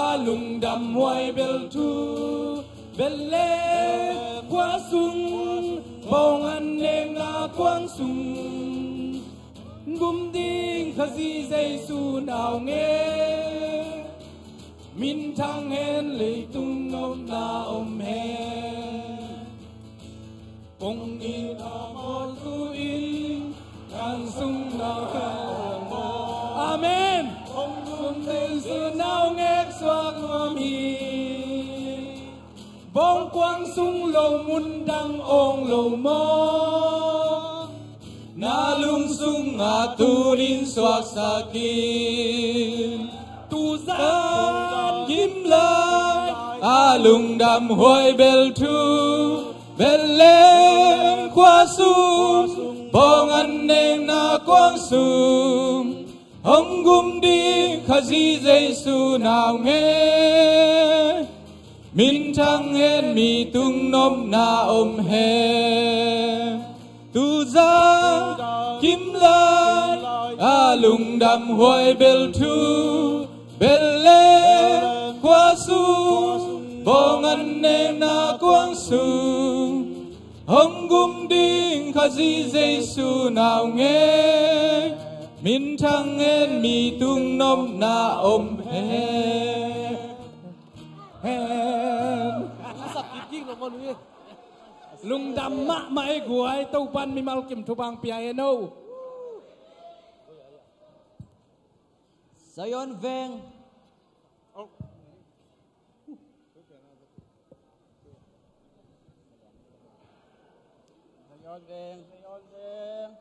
a lungdam huai bel thu Bethlehem khua sung bawng an nekna kuang sung gum ding Khazih Jesu nau nge. Minthang hen, leitung omna om hen. Kong it a mawk tu in kan sung na ka om maw? Amen. Kong gum Jesu nau ngek suak nuam hi. Bawng kuang sung lo mun dang awng lo maw? Na lung sungah tunin suaksak in. Tuzan kim lai a lungdam huai bel thu Bethlehem khua sung bawng an nekna kuang sung hong gum ding Khazih Jesu nau nge. Minthang hen, mi tung nopna om hen. Tuzan kim lai a lungdam huai bel thu Bethlehem khua sung bawng an nekna kuang sung hong gum ding Khazih Jesu nau nge. Minthang hen, mi tung nopna om hen. Hen. Lungdam mahmah e guai, Topan mimal kim thupha pia hen o. Zion veng. Zion veng, Zion veng.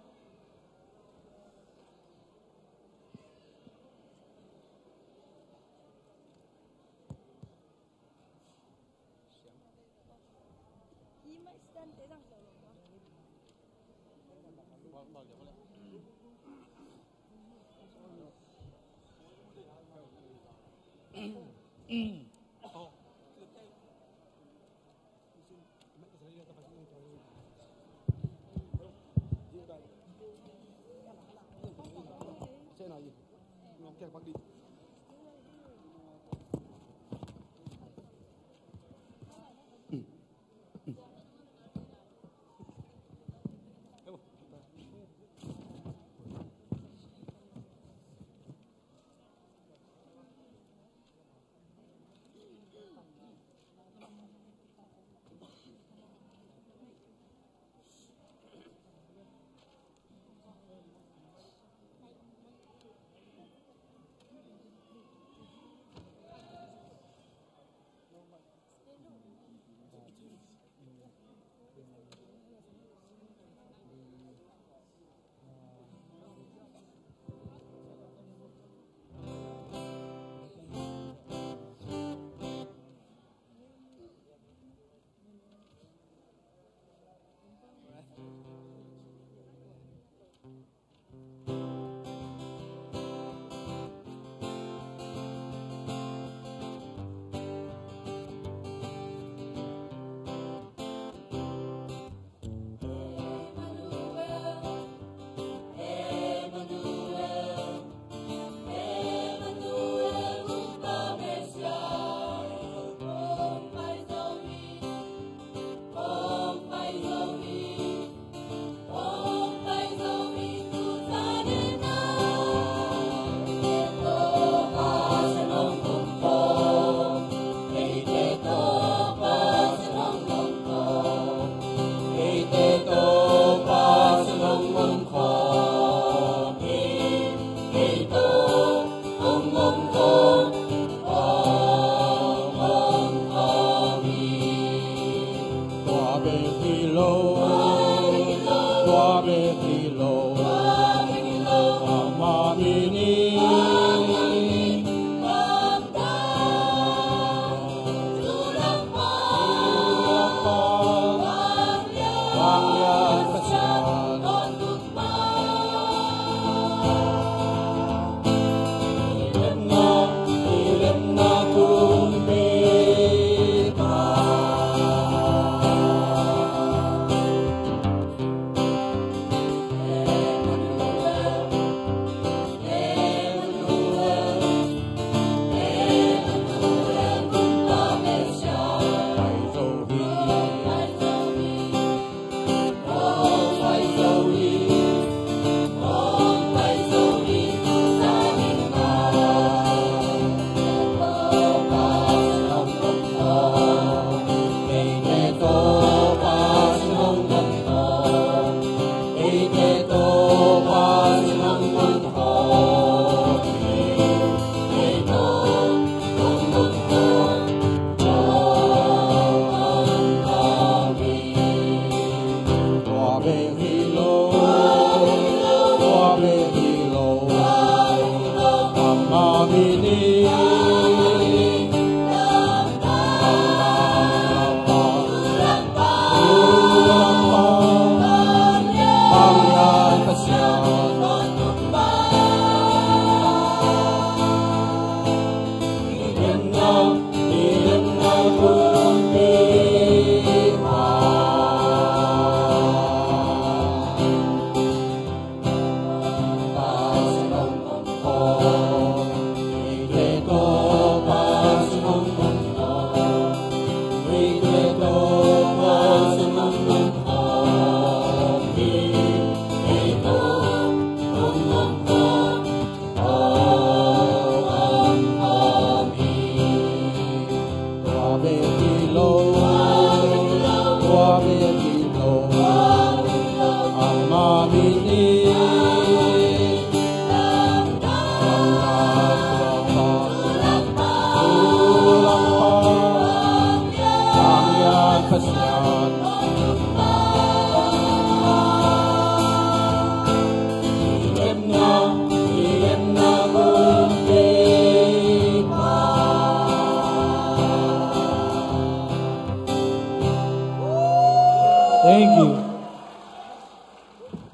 Thank you.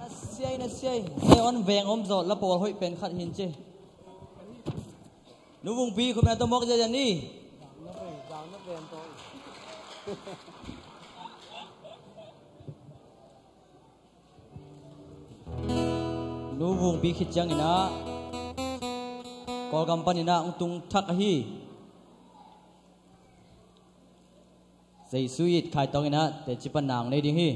Nasiai, nasiai. Zion veng om zawh la pawl hoih pen khat hin ci. Nu Vungpi khum na tawh mawk ziazia ni. Nu Vungpi khit ciangin ah Kawlgam panin ah hong tung thak ahi. Jesu it khai tawngin ah teci pan nang nei ding hi.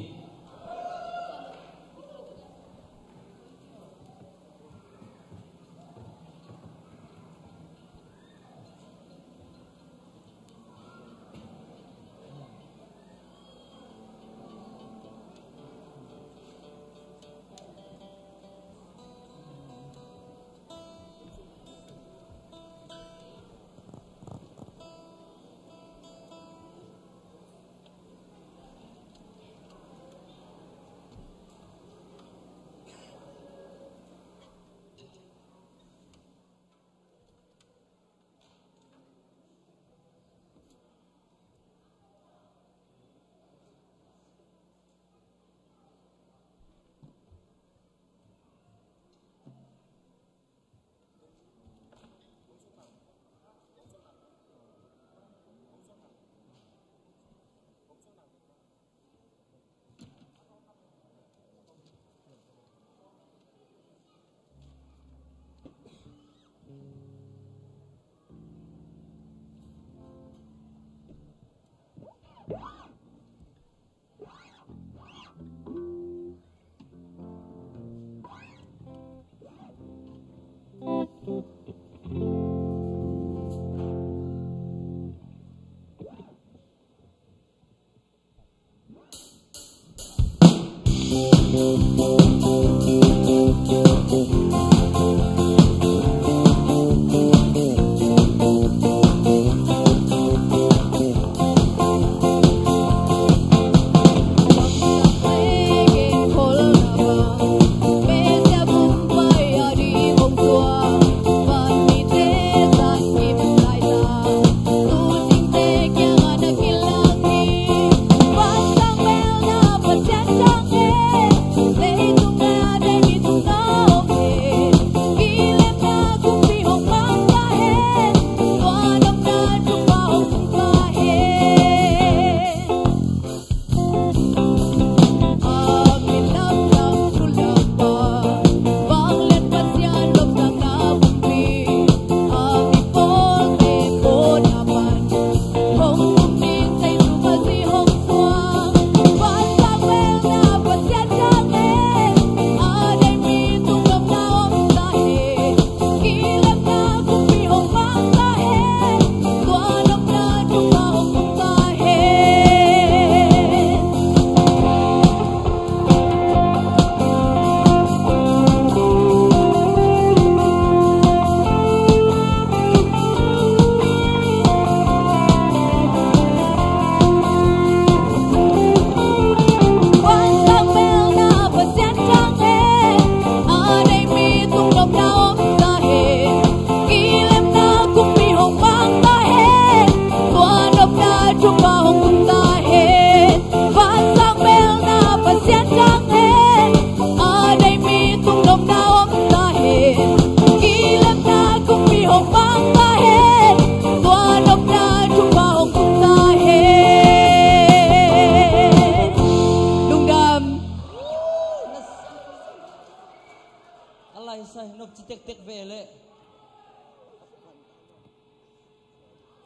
Sai nop ci tektek ve leh.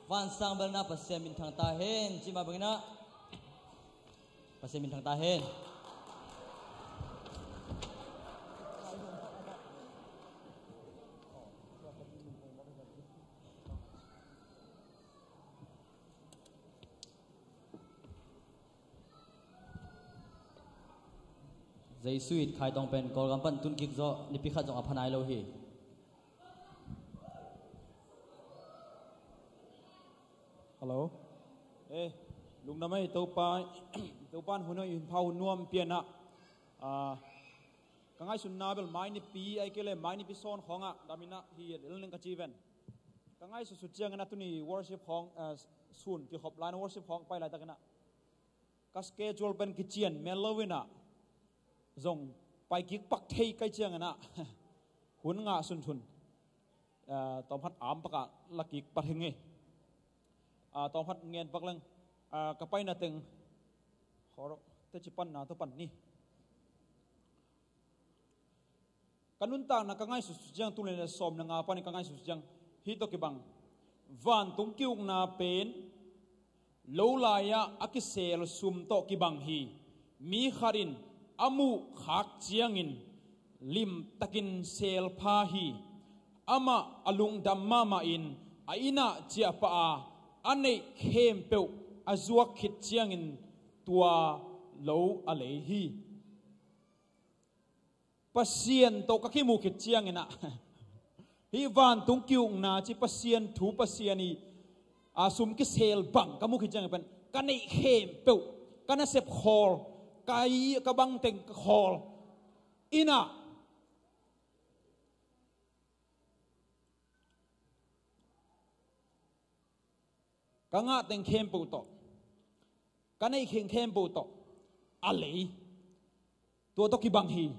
Vansang belna Pasian min thang ta hen, ci mah bangin ah. Pasian min thang ta hen. Jesuh it khai tawng pen Kawlgam pan tun kik zawh, nipi khat zong a pha nai lo hi. Hello. Eh, lungdam ei, Topa, Topa in hun, hun pha, hun nuam pianah. Ah, ka ngaihsutna bel mai nipi, ai kei le mai nipi sawn khawngah daminah hi a lel ning ka ci ven. Ka ngaihsutsut ciangin ah tuni worship khawng, ah, sun kikhop lai-in worship khawng pai laitakin ah ka schedule pen kician mel lo-in ah zong pai kik pak thei kai ciangin ah hun ngah sunsun, ah, tawmkhat am pakah la kik pak hi ngei. Ah, tawmkhat ngen pak leng, ah, ka paina teng khawrok teci panna tawh pan ni. Ka nuntakna ka ngaihsut ciang, tul nih le sawm le nga panin ka ngaihsut ciang, hih tawh kibang. Vantung ki-ukna pen lo lai-ah a kisel sum tawh kibang hi. Mi khat in a muh khak ciangin limtakin sel pha hi. Amah a lungdam mahmah in a innah ciah pah a, a neih khempeuh a zuak khit ciangin tua lo a lei hi. Pasian tawh ka kimuh khit ciangin ah, hih vantung ki-ukna ci Pasian thu, Pasian ii, a, sum kisel bang ka muh khit ciangin pen ka neih khempeuh, ka nasep khawl, ka i, ka bangteng ka khawl. Innah ka ngah teng khempeuh tawh, ka neih kheng khempeuh tawh a lei, tua tawh kibang hi.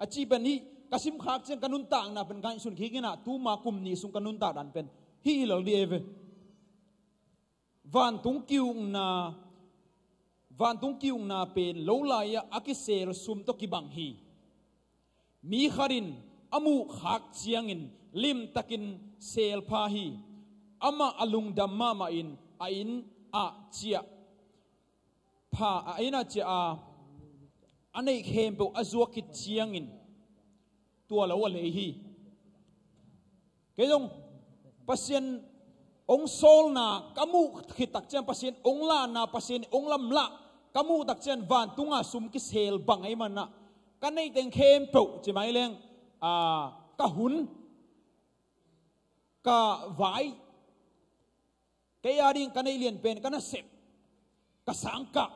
A ci pen hih ka sim khak ciang ka nuntakna pen ngaihsun kik in ah, tuma kum nih sung ka nuntak dan pen hih hi lo dih ei ve. Vantung ki-ukna, vantung ki-ukna pen lo lai-ah a kisel sum tawh kibang hi. Mi khat in a muh khak ciangin limtakin sel pha hi. Amah a lungdam mahmah in a inn ah ciah pha, a inn ah ciah a, a neih khempeuh a zuak khit ciangin tua lo a lei hi. Kei zong Pasian hong sawlna ka muh khit tak ciang, Pasian hong lahna, Pasian hong lamlah ka muh tak ciang, vantunga sum kisel bang ahih manin ah ka neih teng khempeuh ci mai leng, a, ka hun, ka vai, kei a ding ka neih lian pen ka nasep, ka sangkah,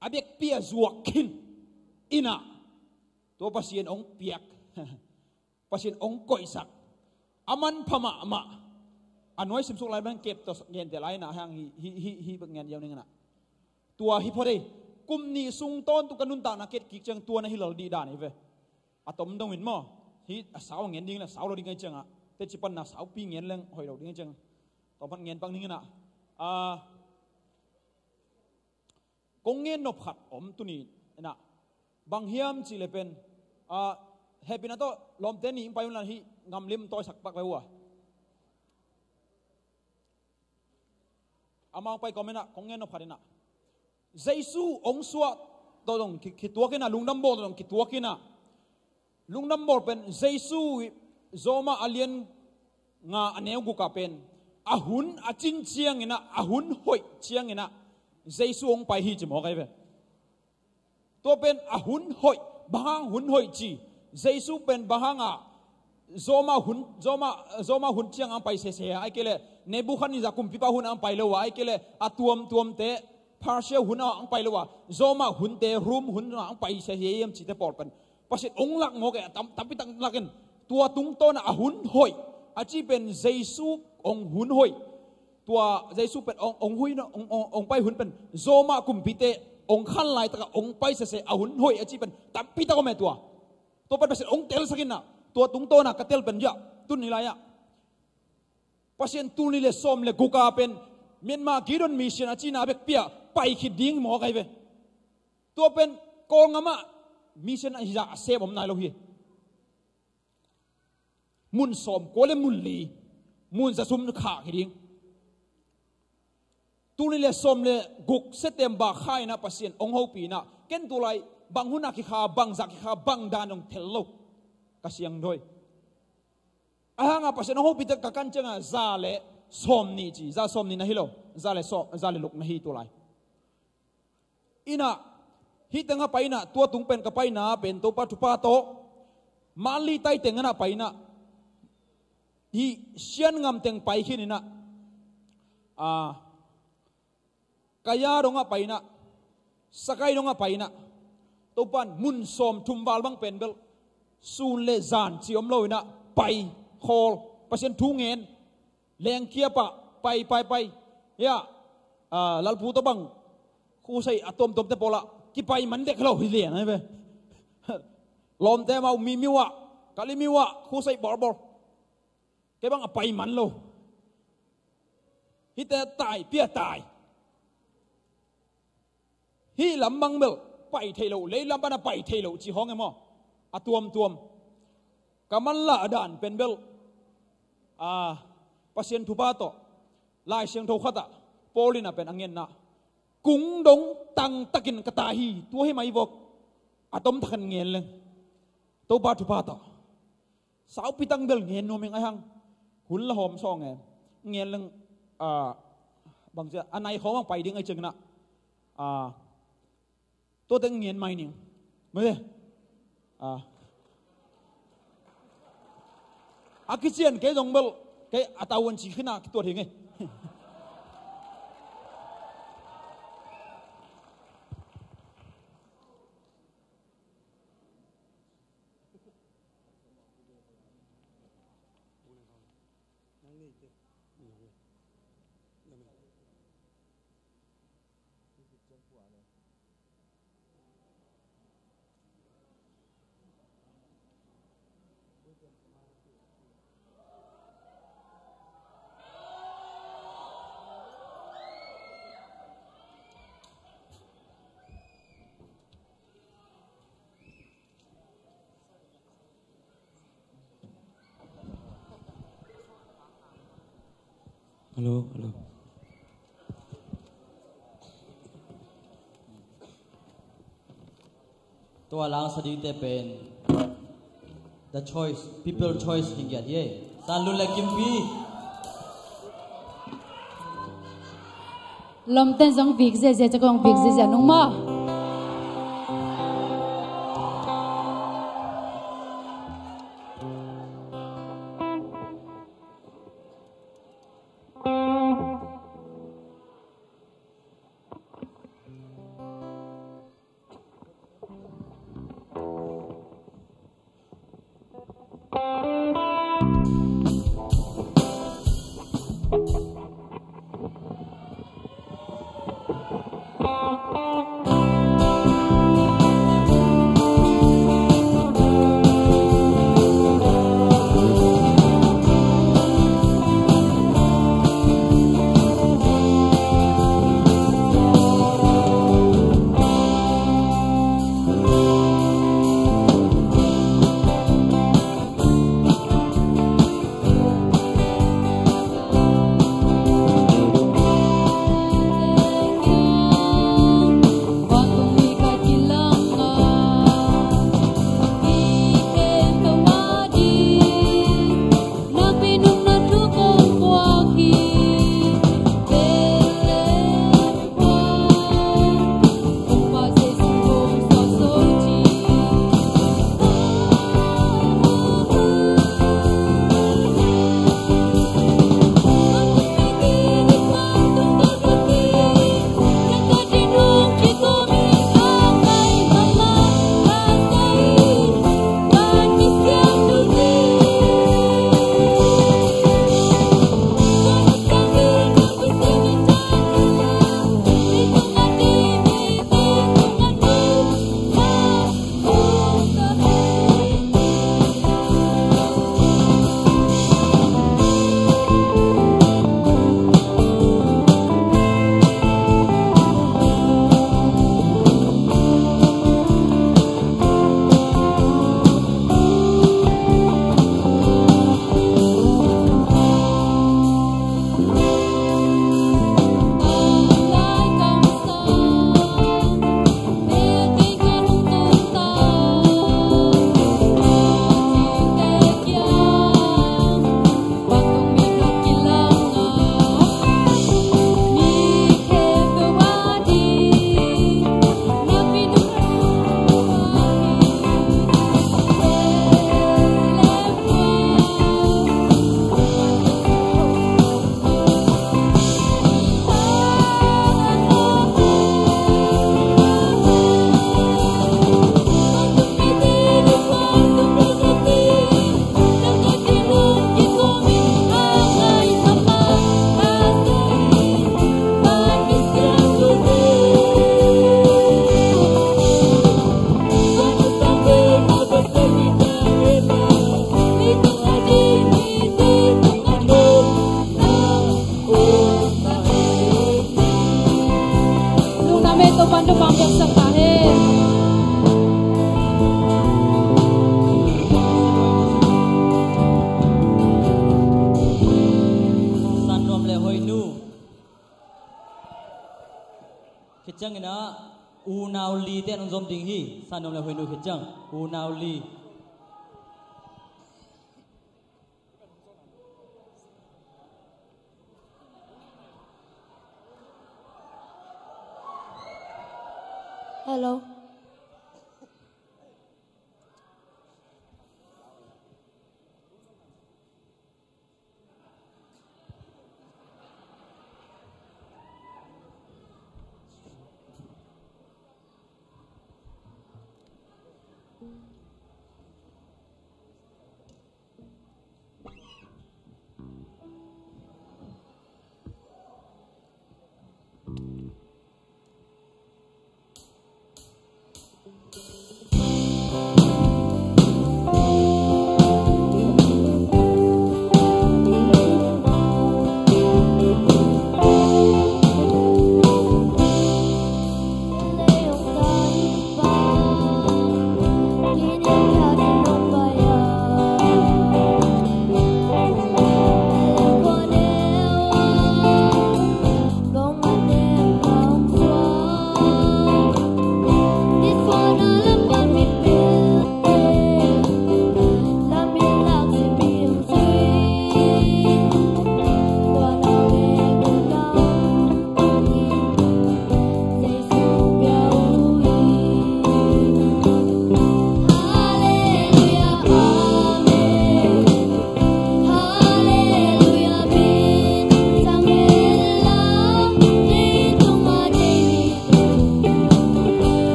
a biakpi-a zuak khin in ah tua Pasian hong piak, Pasian hong koihsak, a manpha mahmah. A nuai simsuk lai bang kep tawh gente lai in ah hang hi, hi, hi, hi bek ngen ziau ning in ah. Tua hi phot ei, kum nih sung tawntung ka nuntakna ka et kik ciang tua na hi lo dih dan hi ve. A tom dongin maw, hih a sau a ngen ding le sau lo ding ahih ciangah, teci panna saupi ngen leng hoih lo ding ahih ciangah, tawmkhat ngen pak ning in ah. A, kong ngen nop khat om tuni in ah, bang hiam cih leh pen, a, hehpihna tawh lawmte nih hong pai un la, hih ngamlim tawisak pak ve uh a. Amau pai kawm in ah kong ngen nop khat in ah, Jesu hong suah tawh zong ki, kituak in ah, lungdam bawl tawh zong kituak in ah, lungdam bawl pen Jesu ii Roma a lian nga a neu guk ah pen a hun a cin ciangin ah, a hun hoih ciangin ah Jesu hong pai hi ci mawk ahi ve. Tua pen a hun hoih, bang hang hun hoih ci? Jesu pen bang hangah Roma hun, Roma, Roma hun ciang ang pai sese a, ahih kei leh Nebukhadnezzar kumpipa hun ang pai lo a, ahih kei leh a tuamtuamte Persia hun ang pai lo a, Roma hunte, Rome hun ang pai sese hiam cihte pawl pen Pasian hong lak mawk e, tam, tampi tak lak in. Tua tungtawn a hun hoih a ci pen Jesu hong hun hoih. Tua Jesu pen hong, hong hui na, hong, hong, hong pai hun pen Roma kumpite hong khal laitak a hong pai sese a hun hoih a ci pen tampi tak om e tua. Tua pen Pasian hong telsak in ah, tua tungtawn a ka tel pen hiah, tuni lai-ah Pasian tul nih le sawm le guk a pen Myanmar Gideon Mission a cihna bekpi ah pai khit ding mawk ahi ve. Tua pen Kawlgam ah mission ahi zah a sem om nai lo hi. mun sawmkua le mun li, mun za sum khah hi ding. Tul nih le sawm le guk September kha inah Pasian hong hopih inah ken tulai bang hun a kikha, bang zah kikha, bang dan hong thei lo ka siangtho hi. Ahang a Pasian hong hopih teh ka kan ciangah za le sawmnih ci, za sawmnih na hi lo, za le sawm, za le luk na hi tulai. Inah hih tengah pai inah tua tung pen ka paina pen Topa thupha tawh Manli tai tengah pai inah hih Siangam teng pai khin inah, a, Kaya dongah pai inah, Sakai dongah pai inah, Topan mun sawmthum val bang pen bel sun le zan ci om lo inah pai khawl, Pasian thu ngen, lengkhia pah, pai, pai, pai. Hiah, a, Lalpu tawh bang khusai a tuamtuamte pawlah kipai man dek lo hi lian ahi ve. Lawmte mau Mimiu ah, Kalemyo ah khusai bawlbawl. Kei bang a pai man lo. Hihte tai pia tai. Hih lam bang bel pai thei lo, lei lam pan a pai thei lo ci hong e maw? A tuamtuam. Ka manlah dan pen bel, a, Pasian thupha tawh Lai Siangtho khatah Paul inah pen a ngenna, kung dong tangtakin ka tai hi, tua hi mai vok. A tom takin ngen leng Topa thupha tawh saupi tang bel ngen nuam ing ahi hang. Hun la hawm sawng e. Ngen leng, a, bangci a nai khawm ang pai ding ahi ciangin ah, a, tua teng ngen mai ning. Mate. A, a kician kei zong bel kei a tau an ci khin a kituat hi ngei. Hello, hello. Tua lang sa dingte pen The Choice, People Choice hi ngiat hi. San Lun le Kimpi. Lawmten zong vik ziazia, cakong vik ziazia nung maw? ciangin ah unau li te an hong zom ding hi. Sa nuam le hoih nuh khit ciang unau li. Hello.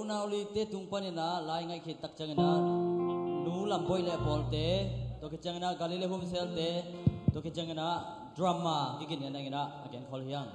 Nauli te tung panin ah lai ngaih khit tak ciangin ah Nu Lam Boih le a pawlte, tua khit ciangin ah Galilee Home Cell te, tua khit ciangin ah drama i gin ngen dingin ah a gen khol hi hang.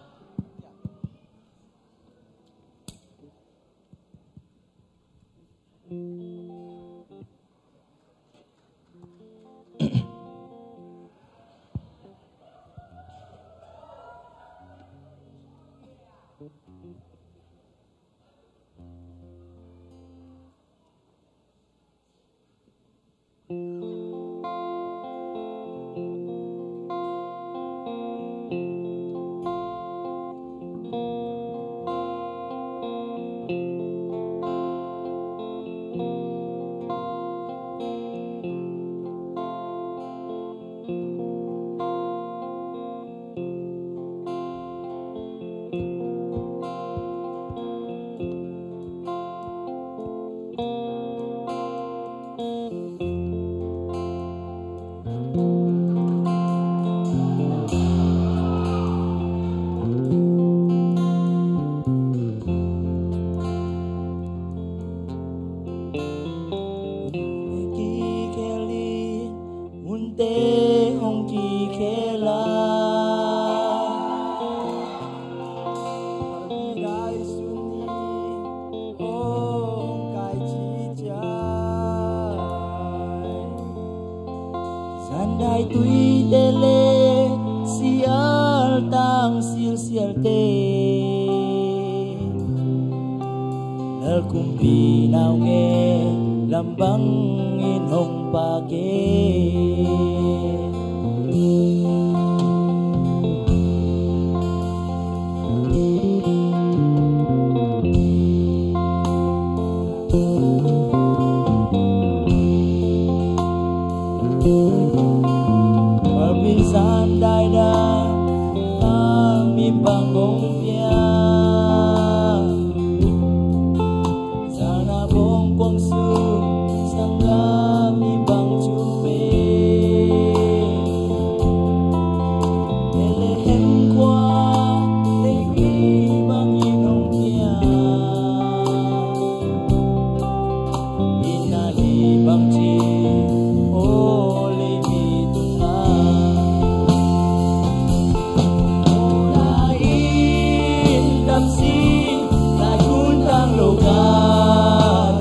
Kikhel in munte hong kikhel a, Paradise sung hi hong kai ciat ciat. Zan dai tuite le sial tang silsialte, Lal kumpi naungek lam bangin hong pak e. Papi zan dai dang a mi bang hong piang, zan a bawng kuang sung sanggam mi bang cium e. Bethlehem khua lei mi bangin hong piang, inn a lei bang ci aw lei mi tun a. Lai in dam si, lai kun tang lo ka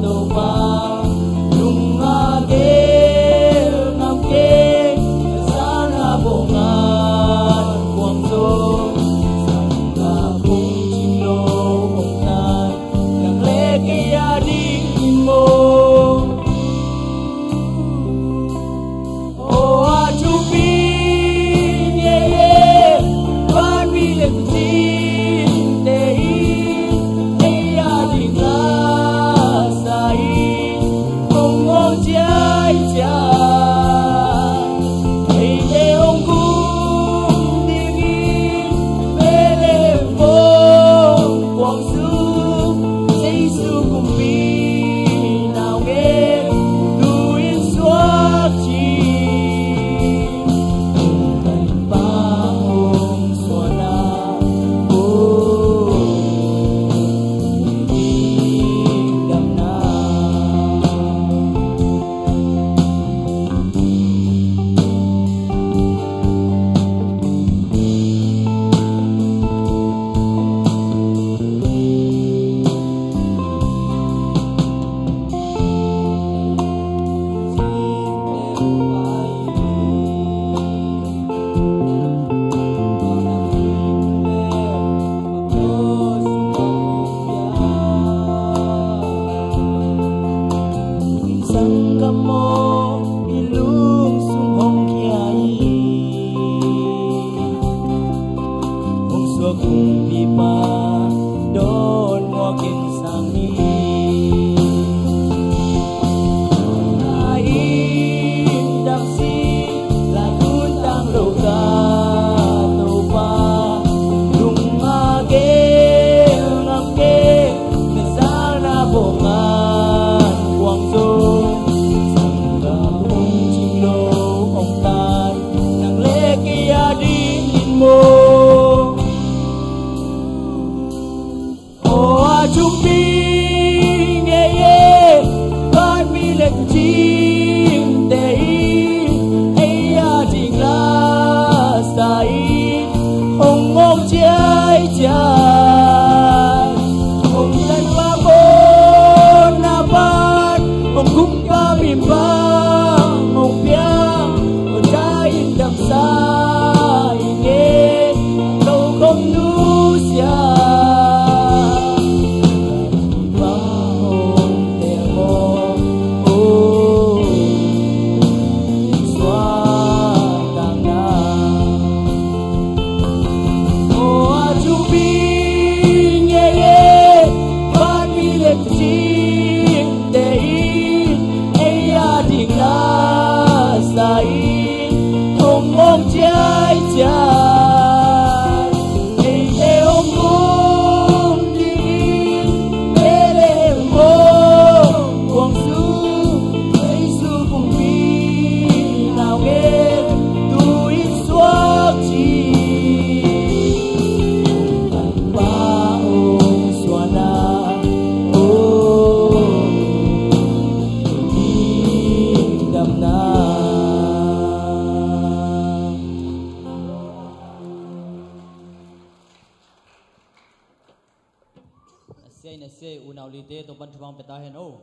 Topa, lung a gel ngam kei, zan a bawng a kuang zo, zan a bawng cing lo hong tai, nang le kei a ding in maw. Aw a thupi ngei e, vanmi leh cin te in ei a ding la sa in hong ngawn ciaicia. Eite hong kum dingin Bethlehem bawng kuang sung Jesu kumpi naungek lu in suak ci. Kan pa hong suan a, oh, ding dam na. Sanggam aw, i lungsung hong khia hi. Hong suak kumpipa dawn muak in sang hi. Lai in dam si, lai kun tang lo ka Topa, lung a gel ngam kei, na zan a bawng a kuang zo, zan a bawng cing lo hong tai, nang le kei a ding in maw. Aw a thupi Nasei, nasei, unau lite, Topan thupha pia ta hen o.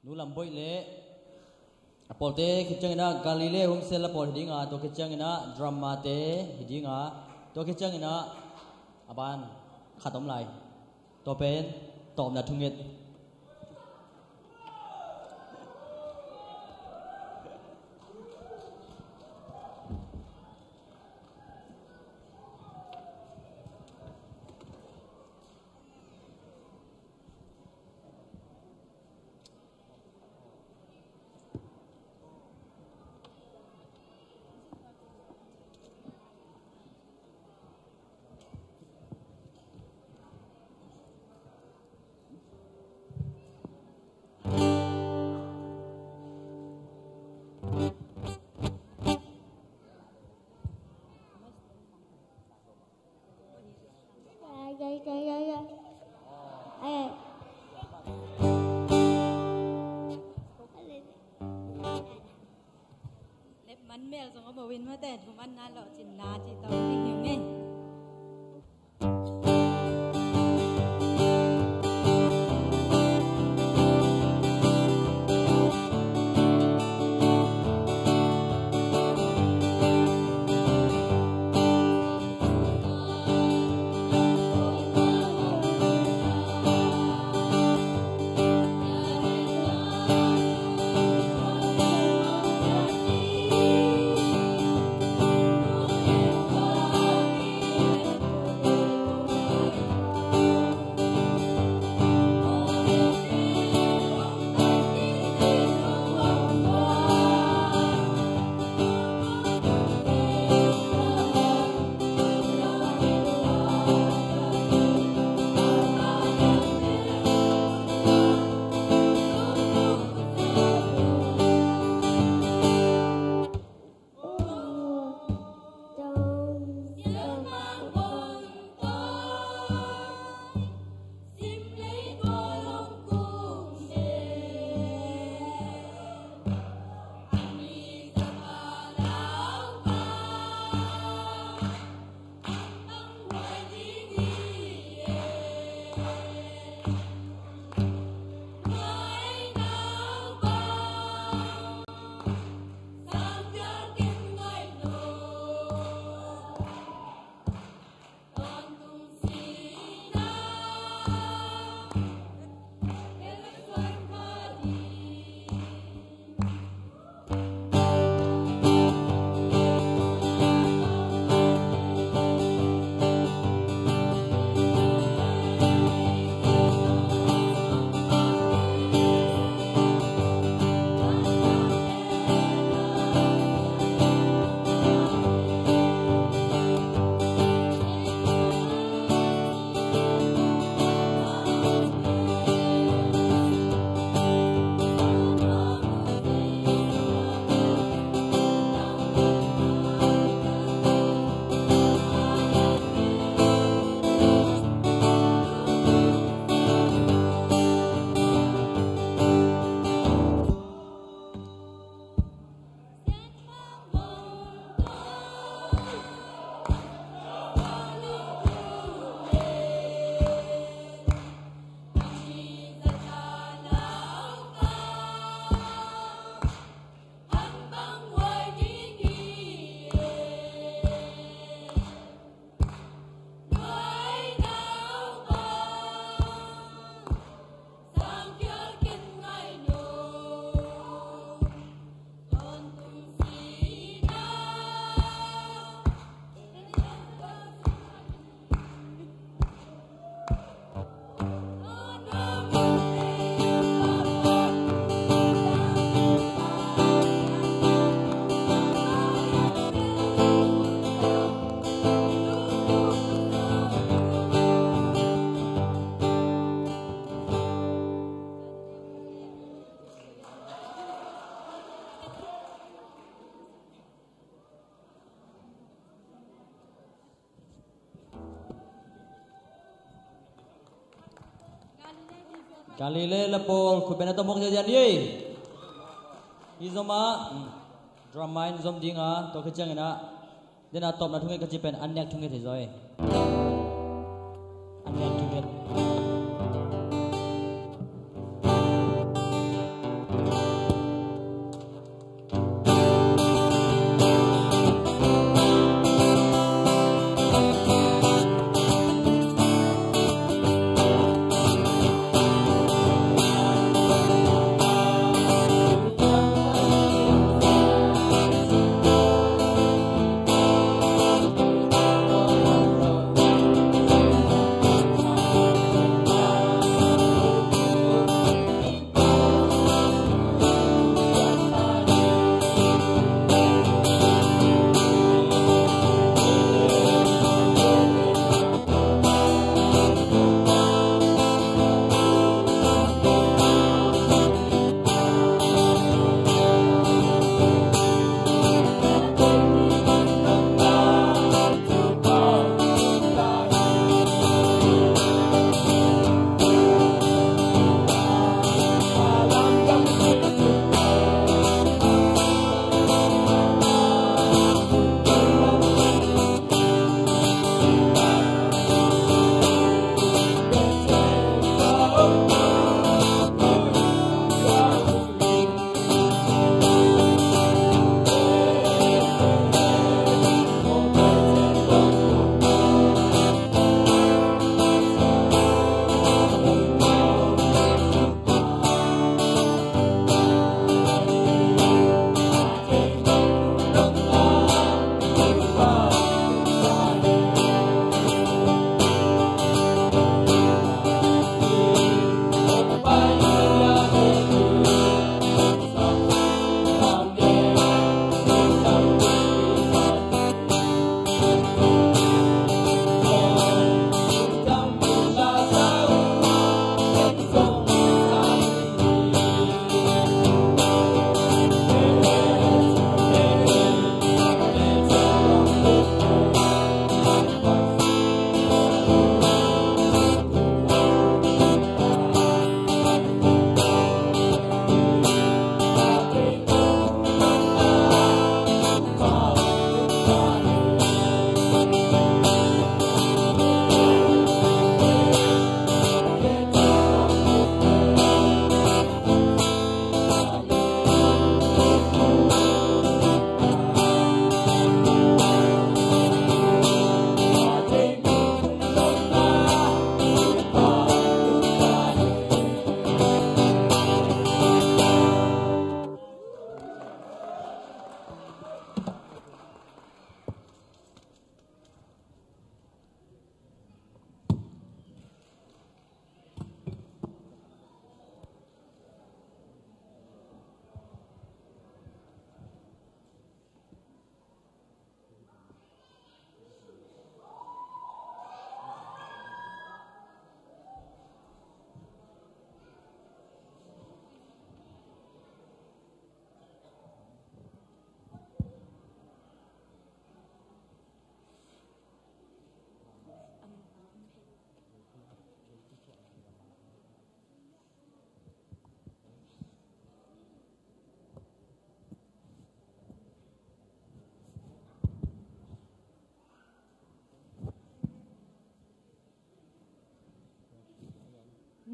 Nu Lam Boih le a pawlte khit ciangin ah Galilee Home Cell a pawl hi ding a, tua khit ciangin ah drama te hi ding a, tua khit ciangin ah a ban khat om lai. Tua pen tawpna thunget. Lep man mel zong a bawin mate, thuman na lo cin na ci tawh ni hiu ngei. Kali le Lapol khut beng a tawh mawk ziahziah ni ei. I zom a, mm, drama in zom ding a, tua khit ciangin ah, den a tawpna thung ei ka cih pen an nek thung ei thei zaw ei. An nek thung ei.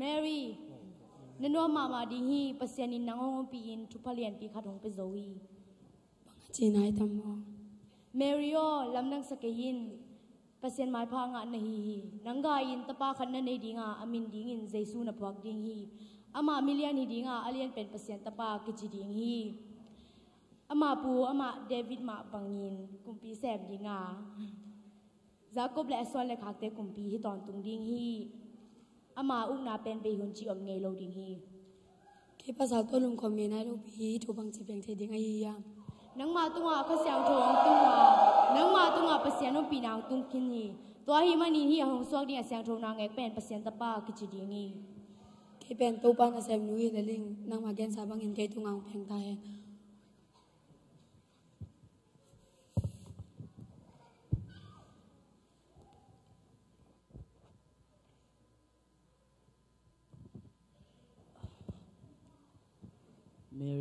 Mary, na nuam mahmah ding hi. Pasian in nang hong ompih in thupha lianpi khat hong pia zo hi. Bang a ci nai tam maw? Mary aw, lamdang sa kei in. Pasian maipha ngah na hi hi. Nang gai-in tapa khat na nei ding a, a min dingin Jesu na phuak ding hi. Amah milian hi ding a, a lian pen Pasian Tapa kici ding hi. Amah pu, amah David mah bangin kumpi sem ding a, Jacob le a suan le khakte kumpi hi tawntung ding hi. Ama ukna pen bei hun cih om ngei lo ding hi. Kei pasal tawh lungkham ngei nai lopi hi. Thu bangci piang thei ding ahi hiam? Nangmah tungah Kha Siangtho hong tung a, nangmah tungah Pasian ompihna hong tung khin hi. Tua ahih manin hih a hong suak ding a siangtho na ngek pen Pasian Tapa kici ding hi. Kei pen Topa nasem nu hi lel ing. Nangmah gensa bangin kei tungah hong piang ta hen.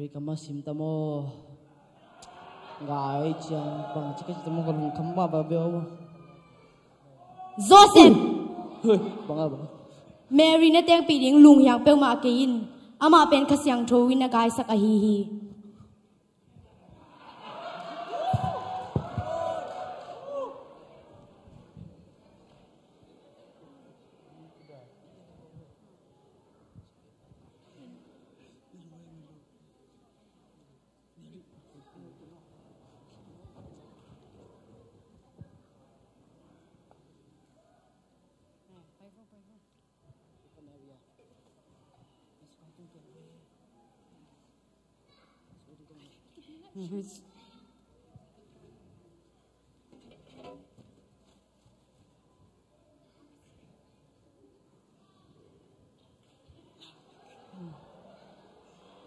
Ka ma sim tamo. Ngai ciang bang cik ka ci tamo ka lungkham mah ba bia aw. Joseph! Hei, bang a bang. Mary na tengpih ding lunghiang peuhmah kei in. Amah pen Kha Siangtho in a gaisak ahi hi.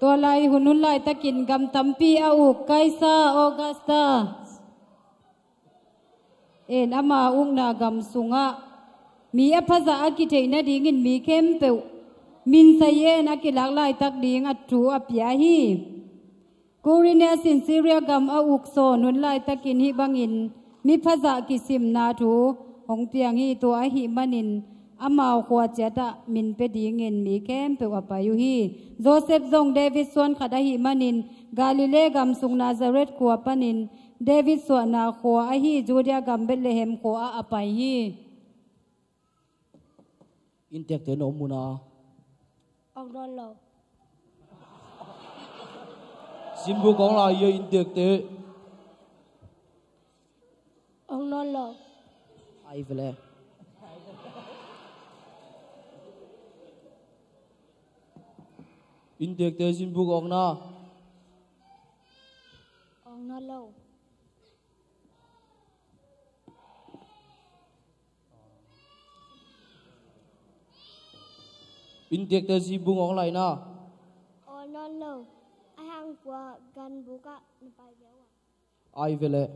Tua lai hun, hun laitakin gam tampi a uk Kaisa Augusta in ama ukna gam sungah mi a phazah a kitheih nadingin mi khempeuh min sai-in a kilak laitak ding a thu a pia hi. Quirinius in Syria gam a uk sawn hun laitakin hih bangin mi phazah kisimna thu hong piang hi. Tua ahih manin amau khua ciatah min pia dingin mi khempeuh a pai uh hi. Joseph zong David suan khat ahih manin Galilee gam sung Nazareth khua panin David suahna khua ahi Judea gam Bethlehem khua ah a pai hi. Inntekte na om munah. Ong nawn lo. Zinbuk ong lai ia inntekte. Ong nawn lo. Ai vele. Inntekte zinbuk ong na. Ong nawn lo. Inntekte zinbuk ong lai na. Ong nawn lo. A hang kua gan bukah na pai bia ua. Ai vele.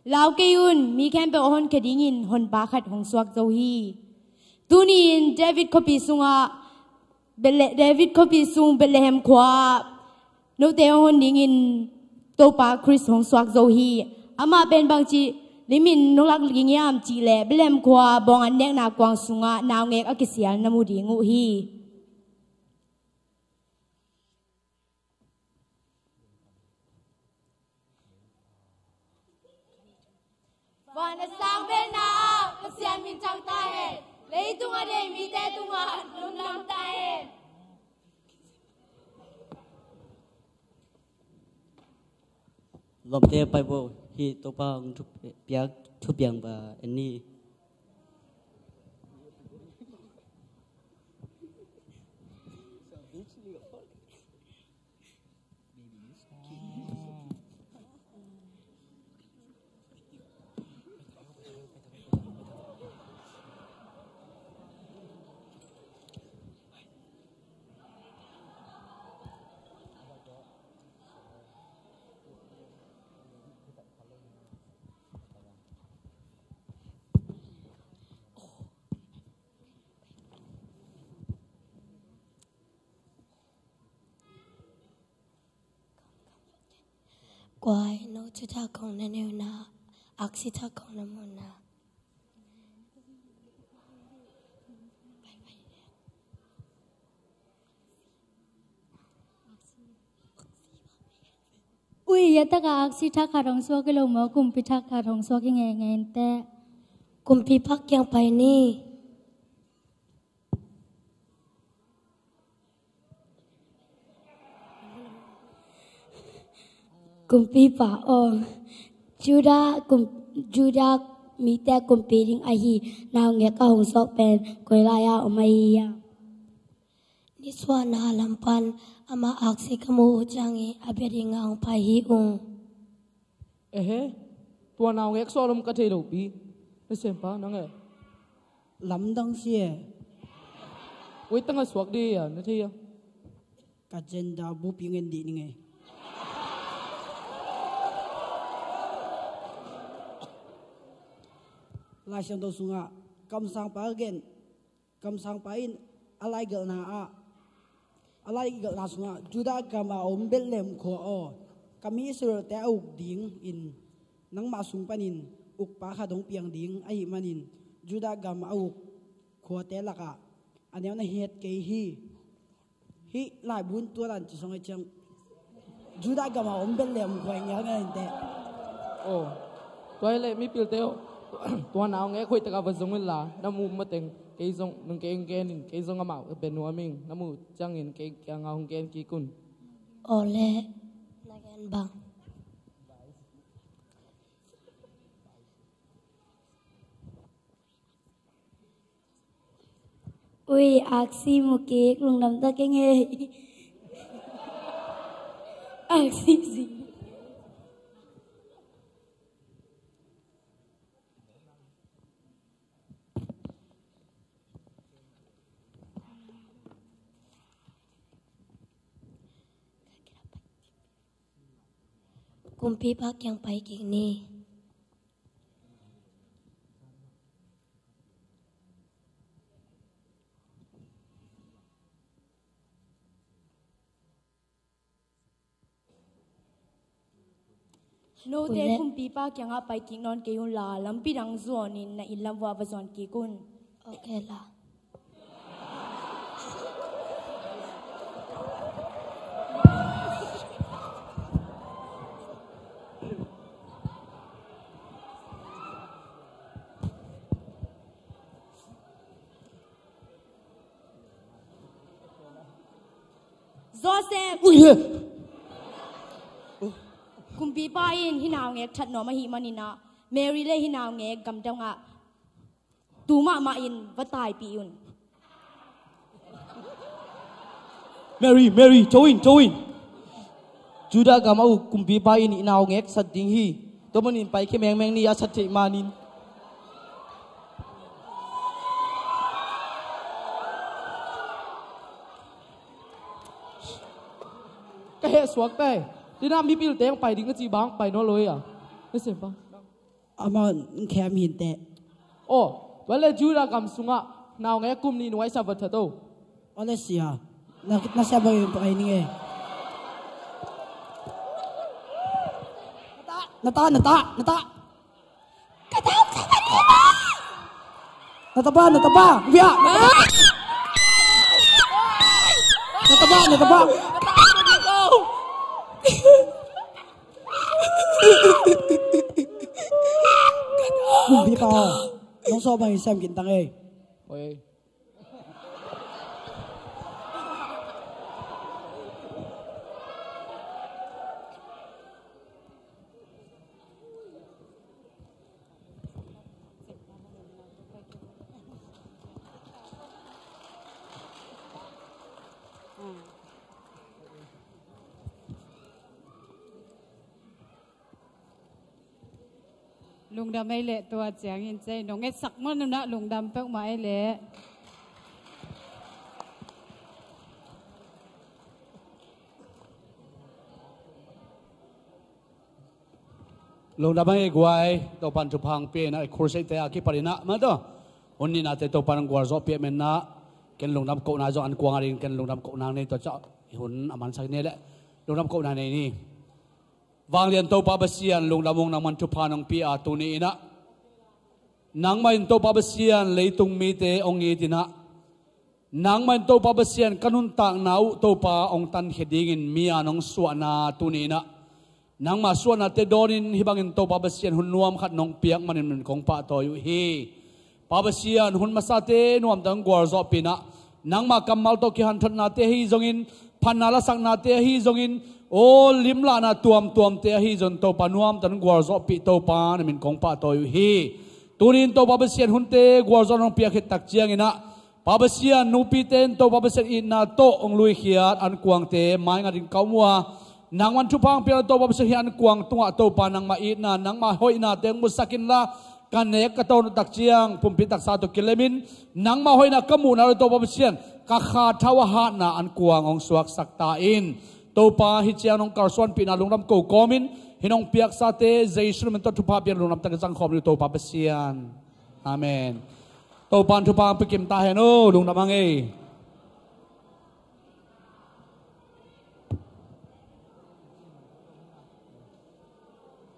Lau kei un, mi khempeuh a honkhia dingin honpa khat hong suak zo hi. Tuni-in David khuapi sungah Bethle-, David khuapi sung Bethlehem khua-ah note hong hon dingin Topa Khrist hong suak zo hi. Amah pen bangci limin nong lak ding hiam cih leh Bethlehem khua bawng an nekna kuang sungah naungek a kisial na mu ding uh hi. Van a sang belna ah Pasian min thang ta hen. Leitung a deih mite tungah lungdam ta hen. Lawmte pai bo, hih Topa hong thu piak, thu piang ba en ni. Kua in no thuthak khong na neuna, aksi thak khong na muna. Sia taka aksi thak khat hong suak i lo maw, kumpi thak khat hong suak i ngeingei inteh. Kumpipa kiang pai ni. Kumpipa aw, Judah kum, Judah mite kumpi ding ahi naungek a hong suak pen koi lai-a om ahi hiam? Nisuahna lam pan ama aksi ka muh uh ciangin a bia dingin hong pai hi ung. Ehe, tua naungek suak lam ka thei lo pi. Nasempa nang e. Lamdang si e. Ui tanga suak di a na thei a. Ka gender bupi ngen dih ning e. Lai Siangtho sungah kamsangpa gen, kamsangpa in a laigelhna ah, a laigelhna sungah Judah gam a om Bethlehem khua aw, ka mi Israelte a uk dingin nangmah sung panin ukpa khat hong piang ding ahih manin Judah gam a uk khuate lakah a neu na het kei hi. Hih laibun tua dan ci song e ciang Judah gam a om Bethlehem khua i ngial ngial inteh. Aw, tua hi leh mipilte aw, tua naungek hoih takah va zong inla, na muh mateng kei zong nung kei hong gen in, kei zong amah ka bia nuam ing, na muh ciangin kei kiangah hong gen kik un. Aw le, na gen bang. Ui, aksi mu kik, lungdam ta keng e. Aksi si. Kumpipa kiang pai kik ni. Note kumpipa kiangah pai kik nawn kei unla, lampi dang zuanin na inn lam vuah va zuan kik un. Ok la. Joseph! Ui, he! Kumpipa in hih naungek that nuam ahih maninah Mary le hih naungek gamdangah tu mahmah in va taipih un. Mary, Mary, tho in, tho in. Judah gam a uk kumpipa in i naungek sat ding hi. Tua manin paikhia mengmeng ni, a sat theih manin. Ka heh suak tai. Tina mipilte hong pai ding ka ci bang pai nawn lo hi a. Na sempa. Amah hong khem hi inteh. Aw, tua le Judah gam sungah naungek kum nih nuaisa va that o. Aw le sia. Na, na sia bang in pai ning e. Na ta, na ta, na ta. Ka ta, ka ta, na ta. Na ta ba, na ta ba. Bia. Na ta ba, na ta ba. Kumpipa, nong sawh bangin sem kintang ei. Oi. Lungdam ei leh tua ciangin cei nong etsak man unah lungdam peuhmah ei leh. Lungdam ei guai, Topan thupha hong pia inah i khursei te a kipan inah mah tawh hun nihnate Topan hong gualzawh piak menah ken lungdam kohna zong an kuang a ding ken lungdam kohna nei tua ciah i hun a mansak ni leh lungdam kohna nei ni. Vanglian Topa Pasian lungdam ung, nangman thupha nong pia a tuni inah nangmah in Topa Pasian leitung mite hong it inah nangmah in Topa Pasian ka nuntakna uh Topa hong tankhia dingin mi a nong suahna tuni inah Nangmah suahnate dawnin hih bangin Topa Pasian hun nuam khat nong piak manin kong pahtawi uh hi. Pa Pasian, hun masate nuamtang gualzawhpih in ah, nangmah kammal tawh kihanthotnate ahi zongin, phatna lasaknate ahi zongin, aw limlahna tuamtuamte ahi zongin Topa nuamtang gualzawhpih Topa na min kong pahtawi uh hi. Tunin Topa Pasian hunte gualzawh nong piak khit tak ciangin ah, Pa Pasian, nupite in Topa Pasian itna tawh hong luikhiat an kuangte maingatin ka um uh a, nangman thupha hong piakna Topa Pasian, hih an kuang tungah Topa nangmah itna, nangmah hoihnate hong musak inla, ka nek ka tawn uh tak ciang pumpi taksa tawh kilemin, nangmah hoihna ka muhna uh Topa Pasian, ka kha thau a hatna an kuang hong suaksak ta in. Topa, hih ciang nong kalsuanpihna lungdam ko kawmin, hih nong piaksate Jesu min tawh thupha piak lungdam takin zangkhawm ni uh Topa Pasian. Amen. Topa in thupha hong pia kim ta hen aw, lungdam hang ei.